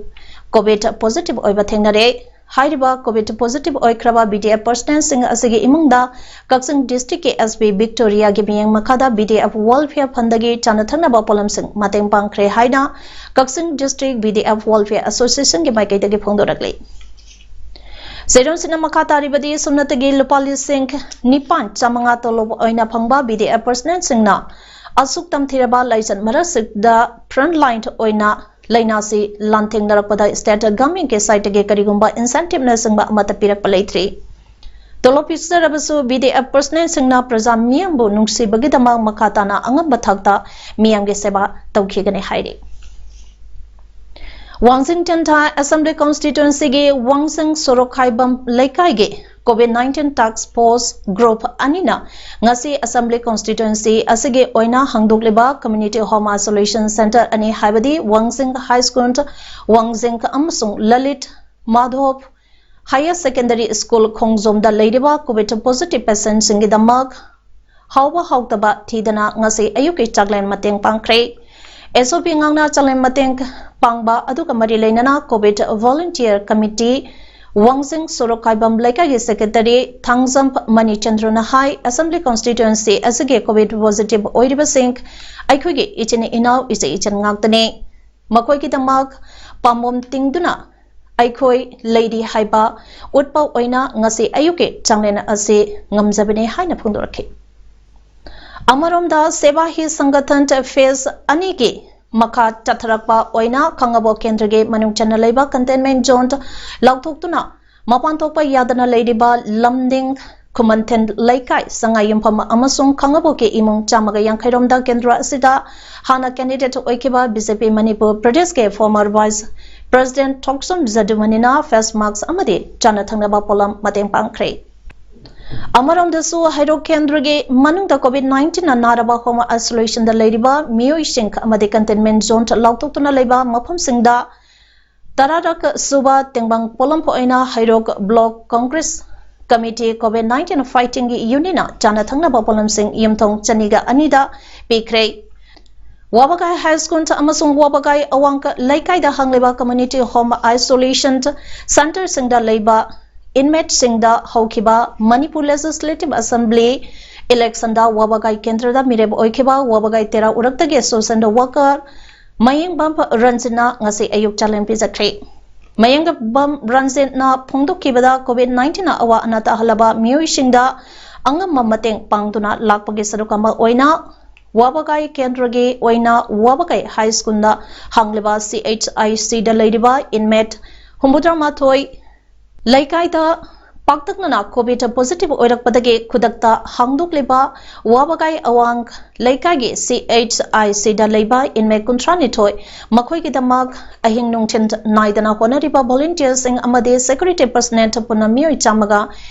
ꯀꯣꯚꯤꯗ ꯄꯣꯖꯤꯇꯤꯚ ꯑꯣꯏꯕ ꯊꯦꯡꯅꯔꯦ꯫ ꯍꯥꯏꯔꯤꯕ ꯀꯣꯚꯤꯗ ꯄꯣꯖꯤꯇꯤꯚ ꯑꯣꯏꯈ꯭ꯔꯕ ꯕꯤ ꯗꯤ ꯑꯦꯐ ꯄꯔꯁꯅꯦꯜꯁꯤꯡ ꯑꯁꯤꯒꯤ ꯏꯃꯨꯡꯗ ꯀꯛꯆꯤꯡ ꯗꯤꯁꯇ꯭ꯔꯤꯛꯀꯤ ꯑꯦꯁ ꯄꯤ ꯚꯤꯛꯇꯣꯔꯤꯌꯥꯒꯤ ꯃꯤꯠꯌꯦꯡ ꯃꯈꯥꯗ ꯕꯤ ꯗꯤ ꯑꯦꯐ ꯋꯦꯜꯐꯤꯌꯔ ꯐꯟꯗꯒꯤ ꯆꯥꯅ ꯊꯛꯅꯕ ꯄꯣꯠꯂꯝꯁꯤꯡ ꯃꯇꯦꯡ ꯄꯥꯡꯈ꯭ꯔꯦ ꯍꯥꯏꯅ Kakching district B D F welfare ꯑꯦꯁꯣꯁꯤꯌꯦꯁꯟꯒꯤ ꯃꯥꯏꯀꯩꯗꯒꯤ ꯐꯣꯡꯗꯣꯔꯛꯂꯤ꯫ ꯆꯦꯔꯣꯜꯁꯤꯡꯅ ꯃꯈꯥ ꯇꯥꯔꯤꯕꯗꯤ ꯁꯨꯞꯅꯇꯒꯤ ꯂꯨꯄꯥ ꯂꯤꯁꯤꯡ ꯅꯤꯄꯥꯟ ꯆꯥꯃꯉꯥ ꯇꯣꯂꯣꯞ ꯑꯣꯏꯅ ꯐꯪꯕ ꯕꯤ ꯗꯤ ꯑꯦꯐ ꯄꯔꯁꯅꯦꯜꯁꯤꯡꯅ ꯑꯁꯨꯛ ꯇꯝꯊꯤꯔꯕ ꯂꯥꯏꯆꯠ ꯃꯔꯛꯁꯤꯗ ꯐ꯭ꯔꯟꯠ ꯂꯥꯏꯟ ꯑꯣꯏꯅ ꯂꯥꯏꯅꯥꯁꯤ ꯂꯥꯟꯊꯦꯡꯅꯔꯛꯄꯗ ꯁ꯭ꯇꯦꯠ ꯒꯚꯔꯟꯃꯦꯟꯠꯀꯤ ꯁꯥꯏꯠꯇꯒꯤ ꯀꯔꯤꯒꯨꯝꯕ ꯏꯟꯁꯦꯟꯇꯤꯚꯅꯆꯤꯡꯕ ꯑꯃꯠꯇ ꯄꯤꯔꯛꯄ ꯂꯩꯇ꯭ꯔꯤ꯫ ꯇꯣꯂꯣꯞ ꯄꯤꯖꯔꯕꯁꯨ ꯕꯤ ꯗꯤ ꯑꯦꯐ ꯄꯔꯁꯅꯦꯜꯁꯤꯡꯅ ꯄ꯭ꯔꯖꯥ ꯃꯤꯌꯥꯝꯕꯨ ꯅꯨꯡꯁꯤꯕꯒꯤꯗꯃꯛ ꯃꯈꯥ ꯇꯥꯅ ꯑꯉꯝꯕ ꯊꯥꯛꯇ ꯃꯤꯌꯥꯝꯒꯤ ꯁꯦꯕꯥ ꯇꯧꯈꯤꯒꯅꯤ ꯍꯥꯏꯔꯤ꯫ ꯋꯥꯡꯖꯤꯡ ꯇꯦꯟꯊꯥ ꯑꯦꯁꯦꯝꯕ꯭ꯂꯤ ꯀꯣꯟꯁꯇꯤꯇ꯭ꯋꯦꯟꯁꯤꯒꯤ ꯋꯥꯡꯖꯤꯡ ꯁꯣꯔꯣꯛꯈꯥꯏꯕꯝ ꯂꯩꯀꯥꯏꯒꯤ COVID nineteen Task Force Group ꯑꯅꯤꯅ ꯉꯁꯤ Assembly Constituency ꯑꯁꯤꯒꯤ ꯑꯣꯏꯅ ꯍꯥꯡꯗꯣꯛꯂꯤꯕ Community Home Isolation Center ꯑꯅꯤ, ꯍꯥꯏꯕꯗꯤ ꯋꯥꯡꯖꯤꯡ High School, ꯋꯥꯡꯖꯤꯡ ꯑꯃꯁꯨꯡ ꯂꯂꯤꯠ ꯃꯥꯙꯣꯞ Higher Secondary School ꯈꯣꯡꯖꯣꯝꯗ ꯂꯩꯔꯤꯕ COVID positive patientꯁꯤꯡꯒꯤꯗꯃꯛ ꯍꯥꯎꯕ ꯍꯥꯎꯇꯕ ꯊꯤꯗꯅ ꯉꯁꯤ ꯑꯌꯨꯛꯀꯤ ꯆꯥꯛꯂꯦꯟ ꯃꯇꯦꯡ ꯄꯥꯡꯈ꯭ꯔꯦ꯫ SOP ꯉꯥꯛꯅ ꯆꯥꯛꯂꯦꯟ ꯃꯇꯦꯡ ꯄꯥꯡꯕ ꯑꯗꯨꯒ ꯃꯔꯤ ꯂꯩꯅꯅ COVID Volunteer Committee, ꯋꯥꯡꯖꯤꯡ ꯁꯣꯔꯣꯛ ꯀꯥꯏꯕꯝ ꯂꯩꯀꯥꯏꯒꯤ Secretary ꯊꯥꯡꯖꯝ ꯃꯅꯤꯆꯟꯗ꯭ꯔꯅ ꯍꯥꯏ, Assembly Constituency ꯑꯁꯤꯒꯤ COVID positive ꯑꯣꯏꯔꯤꯕꯁꯤꯡ ꯑꯩꯈꯣꯏꯒꯤ ꯏꯆꯤꯟ ꯏꯅꯥꯎ, ꯏꯆꯦ ꯏꯆꯟ ꯉꯥꯛꯇꯅꯤ꯫ ꯃꯈꯣꯏꯒꯤꯗꯃꯛ ꯄꯥꯝꯕꯣꯝ ꯇꯤꯡꯗꯨꯅ ꯑꯩꯈꯣꯏ ꯂꯩꯔꯤ ꯍꯥꯏꯕ ꯎꯠꯄ ꯑꯣꯏꯅ ꯉꯁꯤ ꯑꯌꯨꯛꯀꯤ ꯆꯥꯛꯂꯦꯟ ꯑꯁꯤ ꯉꯝꯖꯕꯅꯤ ꯍꯥꯏꯅ ꯐꯣꯡꯗꯣꯔꯛꯈꯤ꯫ ꯑꯃꯔꯣꯝꯗ, ꯁꯦꯕꯥ ꯍꯤ ꯁꯪꯒꯊꯟ phase ꯑꯅꯤꯒꯤ ꯃꯈꯥ ꯆꯠꯊꯔꯛꯄ ꯑꯣꯏꯅ ꯈꯥꯡꯉꯕꯣꯛ ꯀꯦꯟꯗ꯭ꯔꯒꯤ ꯃꯅꯨꯡ ꯆꯟꯅ ꯂꯩꯕ Containment Zone ꯂꯥꯎꯊꯣꯛꯇꯨꯅ ꯃꯄꯥꯟ ꯊꯣꯛꯄ ꯌꯥꯗꯅ ꯂꯩꯔꯤꯕ ꯂꯝꯗꯤꯡ, ꯈꯨꯃꯟꯊꯦꯟ ꯂꯩꯀꯥꯏ, ꯁꯉꯥꯏ ꯌꯨꯝꯐꯝ ꯑꯃꯁꯨꯡ ꯈꯥꯡꯉꯕꯣꯛꯀꯤ ꯏꯃꯨꯡ ꯆꯥꯝꯃꯒ ꯌꯥꯡꯈꯩ ꯔꯣꯝꯗ ꯀꯦꯟꯗ꯭ꯔ ꯑꯁꯤꯗ ꯍꯥꯟꯅ candidate ꯑꯣꯏꯈꯤꯕ BJP ꯃꯅꯤꯄꯨꯔ ꯄ꯭ꯔꯗꯦꯁꯀꯤ former vice president ꯊꯣꯛꯆꯣꯝ ꯖꯗꯨꯃꯅꯤꯅ face mask ꯑꯃꯗꯤ ꯆꯥꯅ ꯊꯛꯅꯕ ꯄꯣꯠꯂꯝ ꯃꯇꯦꯡ ꯄꯥꯡꯈ꯭ꯔꯦ꯫ ꯑꯃꯔꯣꯝꯗꯁꯨ, ꯍꯩꯔꯣꯛ ꯀꯦꯟꯗ꯭ꯔꯒꯤ ꯃꯅꯨꯡꯗ COVID nineteen ꯅ ꯅꯥꯔꯕ home isolation ꯗ ꯂꯩꯔꯤꯕ ꯃꯤꯑꯣꯏꯁꯤꯡ ꯑꯃꯗꯤ Containment Zone ꯂꯥꯎꯊꯣꯛꯇꯨꯅ ꯂꯩꯕ ꯃꯐꯝꯁꯤꯡꯗ ꯇꯔꯥꯔꯛ ꯁꯨꯕ ꯇꯦꯡꯕꯥꯡ ꯄꯣꯂꯝ ꯑꯣꯏꯅ ꯍꯩꯔꯣꯛ Block Congress Committee COVID nineteen Fighting Unit ꯅ ꯆꯥꯅ ꯊꯛꯅꯕ ꯄꯣꯠꯂꯝꯁꯤꯡ ꯌꯨꯝꯊꯣꯡ ꯆꯅꯤꯒ ꯑꯅꯤꯗ ꯄꯤꯈ꯭ꯔꯦ꯫ ꯋꯥꯕꯒꯥꯏ High School ꯑꯃꯁꯨꯡ ꯋꯥꯕꯒꯥꯏ ꯑꯋꯥꯡ ꯂꯩꯀꯥꯏꯗ ꯍꯥꯡꯂꯤꯕ Community Home Isolation Center ꯁꯤꯡꯗ ꯂꯩꯕ inmate ꯁꯤꯡꯗ ꯍꯧꯈꯤꯕ Manipur Legislative Assembly election ꯗ ꯋꯥꯕꯒꯥꯏ ꯀꯦꯟꯗ꯭ꯔꯗ ꯃꯤꯔꯦꯞ ꯑꯣꯏꯈꯤꯕ ꯋꯥꯕꯒꯥꯏ ꯇꯦꯔꯥ ꯎꯔꯛꯇꯒꯤ social worker ꯃꯌꯦꯡꯕꯝ ꯔꯟꯖꯤꯠꯅ ꯉꯁꯤ ꯑꯌꯨꯛ ꯆꯥꯛꯂꯦꯟ ꯄꯤꯖꯈ꯭ꯔꯦ꯫ ꯃꯌꯦꯡꯕꯝ ꯔꯟꯖꯤꯠꯅ ꯐꯣꯡꯗꯣꯛꯈꯤꯕꯗ, COVID nineteen ꯅ ꯑꯋꯥ ꯑꯅꯥ ꯇꯥꯍꯜꯂꯕ ꯃꯤꯑꯣꯏꯁꯤꯡꯗ ꯑꯉꯝꯕ ꯃꯇꯦꯡ ꯄꯥꯡꯗꯨꯅ ꯂꯥꯛꯄꯒꯤ ꯁꯔꯨꯛ ꯑꯃ ꯑꯣꯏꯅ ꯋꯥꯕꯒꯥꯏ ꯀꯦꯟꯗ꯭ꯔꯒꯤ ꯑꯣꯏꯅ ꯋꯥꯕꯒꯥꯏ High School ꯗ ꯍꯥꯡꯂꯤꯕ CHIC ꯗ ꯂꯩꯔꯤꯕ inmate ꯍꯨꯝꯐꯨꯇꯔꯥ ꯃꯥꯊꯣꯏ, ꯂꯩꯀꯥꯏꯗ ꯄꯥꯛꯇꯛꯅꯅ ꯀꯣꯚꯤꯗ ꯄꯣꯖꯤꯇꯤꯚ ꯑꯣꯏꯔꯛꯄꯗꯒꯤ ꯈꯨꯗꯛꯇ ꯍꯥꯡꯗꯣꯛꯂꯤꯕ ꯋꯥꯕꯒꯥꯏ ꯑꯋꯥꯡ ꯂꯩꯀꯥꯏꯒꯤ ꯁꯤ ꯑꯩꯆ ꯑꯥꯏ ꯁꯤꯗ ꯂꯩꯕ ꯏꯟꯃꯦꯠ ꯀꯨꯟꯊ꯭ꯔꯥ ꯅꯤꯊꯣꯏ, ꯃꯈꯣꯏꯒꯤꯗꯃꯛ ꯑꯍꯤꯡ ꯅꯨꯡꯊꯤꯜ ꯅꯥꯏꯗꯅ ꯍꯣꯠꯅꯔꯤꯕ ꯚꯣꯂꯨꯟꯇꯤꯌꯔꯁꯤꯡ ꯑꯃꯗꯤ ꯁꯦꯀ꯭ꯌꯨꯔꯤꯇꯤ ꯄꯔꯁꯅꯦꯜ ꯄꯨꯟꯅ ꯃꯤꯑꯣꯏ ꯆꯥꯝꯃꯒ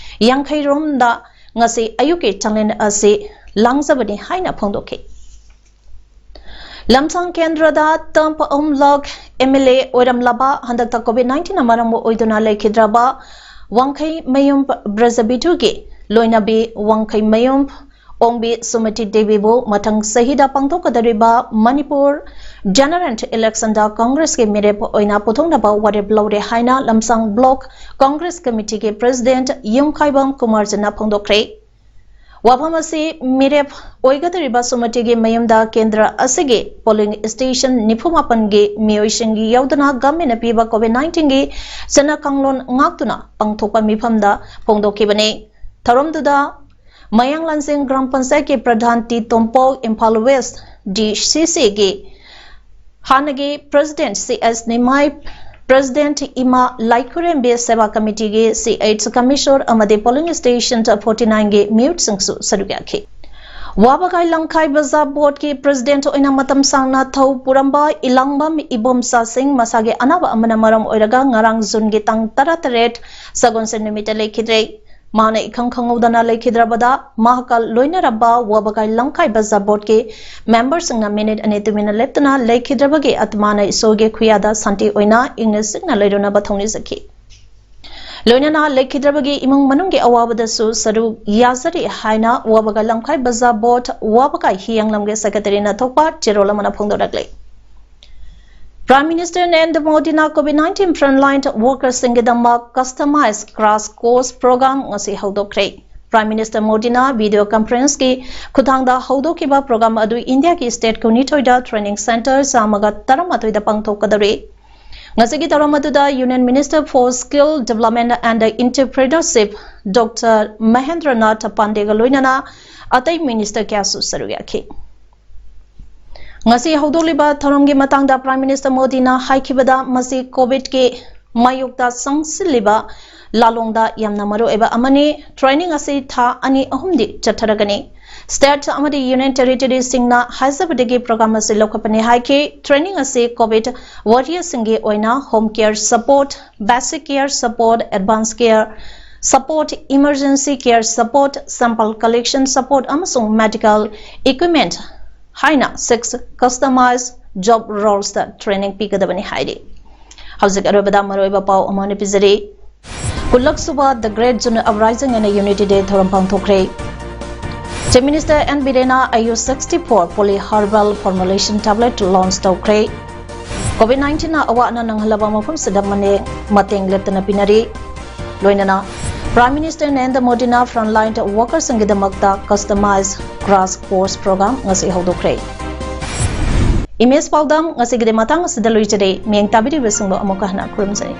ꯌꯥꯡꯈꯩ ꯔꯣꯝꯗ ꯉꯁꯤ ꯑꯌꯨꯛꯀꯤ ꯆꯥꯛꯂꯦꯟ ꯑꯁꯤ ꯂꯥꯡꯖꯕꯅꯤ ꯍꯥꯏꯅ ꯐꯣꯡꯗꯣꯛꯈꯤ꯫ ꯂꯝꯁꯥꯡ ꯀꯦꯟꯗ꯭ꯔꯗ ꯇꯔꯝ ꯑꯍꯨꯝꯂꯛ ꯑꯦꯝ ꯑꯦꯜ ꯑꯦ ꯑꯣꯏꯔꯝꯂꯕ, ꯍꯟꯗꯛꯇ ꯀꯣꯚꯤꯗ ꯅꯥꯏꯟꯇꯤꯟꯅ ꯃꯔꯝ ꯑꯣꯏꯗꯨꯅ ꯂꯩꯈꯤꯗ꯭ꯔꯕ ꯋꯥꯡꯈꯩ ꯃꯌꯨꯝ ꯕ꯭ꯔꯖꯕꯤꯙꯨꯒꯤ ꯂꯣꯏꯅꯕꯤ ꯋꯥꯡꯈꯩ ꯃꯌꯨꯝ ꯑꯣꯡꯕꯤ ꯁꯨꯃꯇꯤ ꯗꯦꯕꯤꯕꯨ ꯃꯊꯪ ꯆꯍꯤꯗ ꯄꯥꯡꯊꯣꯛꯀꯗꯧꯔꯤꯕ ꯃꯅꯤꯄꯨꯔ ꯖꯦꯅꯔꯦꯜ ꯏꯂꯦꯛꯁꯟꯗ ꯀꯪꯒ꯭ꯔꯦꯁꯀꯤ ꯃꯤꯔꯦꯞ ꯑꯣꯏꯅ ꯄꯨꯊꯣꯛꯅꯕ ꯋꯥꯔꯦꯞ ꯂꯧꯔꯦ ꯍꯥꯏꯅ ꯂꯝꯁꯥꯡ ꯕ꯭ꯂꯣꯛ ꯀꯪꯒ꯭ꯔꯦꯁ ꯀꯃꯤꯇꯤꯒꯤ ꯄ꯭ꯔꯦꯁꯤꯗꯦꯟꯠ ꯌꯨꯝꯈꯥꯏꯕꯝ ꯀꯨꯃꯥꯔꯖꯤꯅ ꯐꯣꯡꯗꯣꯛꯈ꯭ꯔꯦ꯫ ꯋꯥꯐꯝ ꯑꯁꯤ ꯃꯤꯔꯦꯞ ꯑꯣꯏꯒꯗꯧꯔꯤꯕ ꯁꯨꯃꯇꯤꯒꯤ ꯃꯌꯨꯝꯗ ꯀꯦꯟꯗ꯭ꯔ ꯑꯁꯤꯒꯤ ꯄꯣꯂꯤꯡ ꯁ꯭ꯇꯦꯁꯟ ꯅꯤꯐꯨ ꯃꯥꯄꯟꯒꯤ ꯃꯤꯑꯣꯏꯁꯤꯡꯒꯤ ꯌꯥꯎꯗꯨꯅ ꯒꯚꯔꯟꯃꯦꯟꯠꯅ ꯄꯤꯕ ꯀꯣꯚꯤꯗ ꯅꯥꯏꯟꯇꯤꯟꯒꯤ ꯆꯠꯅ ꯀꯥꯡꯂꯣꯟ ꯉꯥꯛꯇꯨꯅ ꯄꯥꯡꯊꯣꯛꯄ ꯃꯤꯐꯝꯗ ꯐꯣꯡꯗꯣꯛꯈꯤꯕꯅꯤ꯫ ꯊꯧꯔꯝꯗꯨꯗ ꯃꯌꯥꯡ ꯂꯥꯟꯖꯦꯡ ꯒ꯭ꯔꯥꯝ ꯄꯟꯆꯥꯌꯠꯀꯤ pradhan T Tompok, Imphal west D C ꯁꯤꯒꯤ ꯍꯥꯟꯅꯒꯤ ꯄ꯭ꯔꯦꯁꯤꯗꯦꯟꯠ ꯁꯤ ꯑꯦꯁ ꯅꯤꯃꯥꯏ, ꯄ꯭ꯔꯦꯁꯤꯗꯦꯟꯠ ꯏꯃꯥ ꯂꯥꯏꯈꯨꯔꯦꯝꯕꯤ ꯁꯦꯕꯥ ꯀꯃꯤꯇꯤꯒꯤ ꯁꯤ ꯑꯩꯆ ꯀꯃꯤꯁꯣꯔ ꯑꯃꯗꯤ ꯄꯣꯂꯤꯡ ꯁ꯭ꯇꯦꯁꯟ ꯐꯣꯔꯇꯤ ꯅꯥꯏꯟꯒꯤ ꯃꯤꯍꯨꯠꯁꯤꯡꯁꯨ ꯁꯔꯨꯛ ꯌꯥꯈꯤ꯫ ꯋꯥꯕꯒꯥꯏ ꯂꯝꯈꯥꯏ ꯕꯖꯥꯔ ꯕꯣꯔꯗꯀꯤ ꯄ꯭ꯔꯦꯁꯤꯗꯦꯟꯠ ꯑꯣꯏꯅ ꯃꯇꯝ ꯁꯥꯡꯅ ꯊꯧ ꯄꯨꯔꯝꯕ ꯏꯂꯥꯡꯕꯝ ꯏꯕꯣꯝꯆꯥ ꯁꯤꯡ ꯃꯁꯥꯒꯤ ꯑꯅꯥꯕ ꯑꯃꯅ ꯃꯔꯝ ꯑꯣꯏꯔꯒ ꯉꯔꯥꯡ ꯖꯨꯟꯒꯤ ꯇꯥꯡ ꯇꯔꯥꯇꯔꯦꯠ ꯁꯒꯣꯜꯁꯦꯟ ꯅꯨꯃꯤꯠꯇ ꯂꯩꯈꯤꯗ꯭ꯔꯦ꯫ ꯃꯍꯥꯛꯅ ꯏꯈꯪ ꯈꯪꯍꯧꯗꯅ ꯂꯩꯈꯤꯗ꯭ꯔꯕꯗ ꯃꯍꯥꯛꯀ ꯂꯣꯏꯅꯔꯝꯕ ꯋꯥꯕꯒꯥꯏ ꯂꯝꯈꯥꯏ ꯕꯖꯥꯔ ꯕꯣꯔꯗꯀꯤ ꯃꯦꯝꯕꯔꯁꯤꯡꯅ ꯃꯤꯅꯤꯠ ꯑꯅꯤ ꯇꯨꯃꯤꯟꯅ ꯂꯦꯞꯇꯨꯅ ꯂꯩꯈꯤꯗ꯭ꯔꯕꯒꯤ ꯑꯥꯇꯃꯥꯅ ꯏꯁꯣꯔꯒꯤ ꯈꯨꯌꯥꯗ ꯁꯥꯟꯇꯤ ꯑꯣꯏꯅ ꯏꯪꯅ ꯆꯤꯛꯅ ꯂꯩꯔꯨꯅꯕ ꯊꯧꯅꯤꯖꯈꯤ꯫ ꯂꯣꯏꯅꯅ ꯂꯩꯈꯤꯗ꯭ꯔꯕꯒꯤ ꯏꯃꯨꯡ ꯃꯅꯨꯡꯒꯤ ꯑꯋꯥꯕꯗꯁꯨ ꯁꯔꯨꯛ ꯌꯥꯖꯔꯤ ꯍꯥꯏꯅ ꯋꯥꯕꯒꯥꯏ ꯂꯝꯈꯥꯏ ꯕꯖꯥꯔ ꯕꯣꯔꯗ ꯋꯥꯕꯒꯥꯏ ꯍꯤꯌꯥꯡꯂꯝꯒꯤ ꯁꯦꯀ꯭ꯔꯦꯇꯔꯤꯅ ꯊꯣꯛꯄ ꯆꯦꯔꯣꯜ ꯑꯃꯅ ꯐꯣꯡꯗꯣꯔꯛꯂꯤ꯫ ꯄ꯭ꯔꯥꯏꯝ ꯃꯤꯅꯤꯁꯇꯔ ꯅꯔꯦꯟꯗ꯭ꯔ ꯃꯣꯗꯤꯅ ꯀꯣꯚꯤꯗ ꯅꯥꯏꯟꯇꯤꯟ ꯐ꯭ꯔꯟꯂꯥꯏꯟ ꯋꯥꯔꯀꯔꯁꯤꯡꯒꯤꯗꯃꯛ ꯀꯁꯇꯃꯥꯏꯖ ꯀ꯭ꯔꯥꯁ ꯀꯣꯔꯁ ꯄ꯭ꯔꯣꯒ꯭ꯔꯥꯝ ꯉꯁꯤ ꯍꯧꯗꯣꯛꯈ꯭ꯔꯦ꯫ ꯄ꯭ꯔꯥꯏꯝ ꯃꯤꯅꯤꯁꯇꯔ ꯃꯣꯗꯤꯅ ꯚꯤꯗꯤꯑꯣ ꯀꯟꯐꯔꯦꯟꯁꯀꯤ ꯈꯨꯠꯊꯥꯡꯗ ꯍꯧꯗꯣꯛꯈꯤꯕ ꯄ꯭ꯔꯣꯒ꯭ꯔꯥꯝ ꯑꯗꯨ ꯏꯟꯗꯤꯌꯥꯒꯤ ꯁ꯭ꯇꯦꯠ ꯀꯨꯟꯅꯤꯊꯣꯏꯗ ꯇ꯭ꯔꯦꯅꯤꯡ ꯁꯦꯟꯇꯔ ꯆꯥꯝꯃꯒ ꯇꯔꯥꯃꯥꯊꯣꯏꯗ ꯄꯥꯡꯊꯣꯛꯀꯗꯧꯔꯤ꯫ ꯉꯁꯤꯒꯤ ꯊꯧꯔꯝ ꯑꯗꯨꯗ Union Minister for Skill Development and Entrepreneurship doctor Mahendranath ꯄꯥꯟꯗꯦꯒ ꯂꯣꯏꯅꯅ ꯑꯇꯩ ꯃꯤꯅꯤꯁꯇꯔ ꯀꯌꯥꯁꯨ ꯁꯔꯨꯛ ꯌꯥꯈꯤ꯫ ꯉꯁꯤ ꯍꯧꯗꯣꯛꯂꯤꯕ ꯊꯧꯔꯝꯒꯤ ꯃꯇꯥꯡꯗ ꯄ꯭ꯔꯥꯏꯝ ꯃꯤꯅꯤꯁꯇꯔ ꯃꯣꯗꯤꯅ ꯍꯥꯏꯈꯤꯕꯗ, ꯃꯁꯤ ꯀꯣꯚꯤꯗꯀꯤ ꯃꯥꯌꯣꯛꯇ ꯆꯪꯁꯤꯜꯂꯤꯕ ꯂꯥꯂꯣꯡꯗ ꯌꯥꯝꯅ ꯃꯔꯨꯑꯣꯏꯕ ꯑꯃꯅꯤ꯫ Training ꯑꯁꯤ ꯊꯥ ꯑꯅꯤ ꯑꯍꯨꯝꯗꯤ ꯆꯠꯊꯔꯒꯅꯤ꯫ State ꯑꯃꯗꯤ Union Territoryꯁꯤꯡꯅ ꯍꯥꯏꯖꯕꯗꯒꯤ program ꯑꯁꯤ ꯂꯧꯈꯠꯄꯅꯤ ꯍꯥꯏꯈꯤ꯫ Training ꯑꯁꯤ COVID warriorꯁꯤꯡꯒꯤ ꯑꯣꯏꯅ home care support, basic care support, advanced care support, emergency care support, sample collection support ꯑꯃꯁꯨꯡ medical equipment ꯍꯥꯏꯅ six customized job rolesꯇ training ꯄꯤꯒꯗꯕꯅꯤ ꯍꯥꯏꯔꯤ꯫ ꯍꯧꯖꯤꯛ ꯑꯔꯣꯏꯕꯗ ꯃꯔꯨꯑꯣꯏꯕ ꯄꯥꯎ ꯑꯃ ꯑꯣꯏꯅ ꯄꯤꯖꯔꯤ꯫ ꯀꯨꯟꯂꯛ ꯁꯨꯕ The Great Junior Uprising and Unity Day ꯊꯧꯔꯝ ꯄꯥꯡꯊꯣꯛꯈ꯭ꯔꯦ꯫ Chief Minister N Birena ꯑꯌꯨ sixty-four poly herbal formulation tablet launch ꯇꯧꯈ꯭ꯔꯦ꯫ COVID nineteenꯅ ꯑꯋꯥ ꯑꯅꯥ ꯅꯪꯍꯜꯂꯕ ꯃꯐꯝꯁꯤꯡꯗ ꯃꯅꯦ-, ꯃꯇꯦꯡ ꯂꯦꯞꯇꯅ ꯄꯤꯅꯔꯤ꯫ ꯂꯣꯏꯅꯅ Prime Minister ꯅꯔꯦꯟꯗ꯭ꯔ ꯃꯣꯗꯤꯅ frontline workersꯁꯤꯡꯒꯤꯗꯃꯛꯇ customized crash course program ꯉꯁꯤ ꯍꯧꯗꯣꯛꯈ꯭ꯔꯦ꯫ ꯏꯃꯦꯖ ꯄꯥꯎꯗꯝ ꯉꯁꯤꯒꯤꯗꯤ ꯃꯇꯥꯡ ꯑꯁꯤꯗ ꯂꯣꯏꯖꯔꯦ꯫ ꯃꯤꯠꯌꯦꯡ ꯇꯥꯕꯤꯔꯤꯕꯁꯤꯡꯕꯨ ꯑꯃꯨꯛꯀ ꯍꯟꯅ ꯈꯨꯔꯨꯝꯖꯔꯤ꯫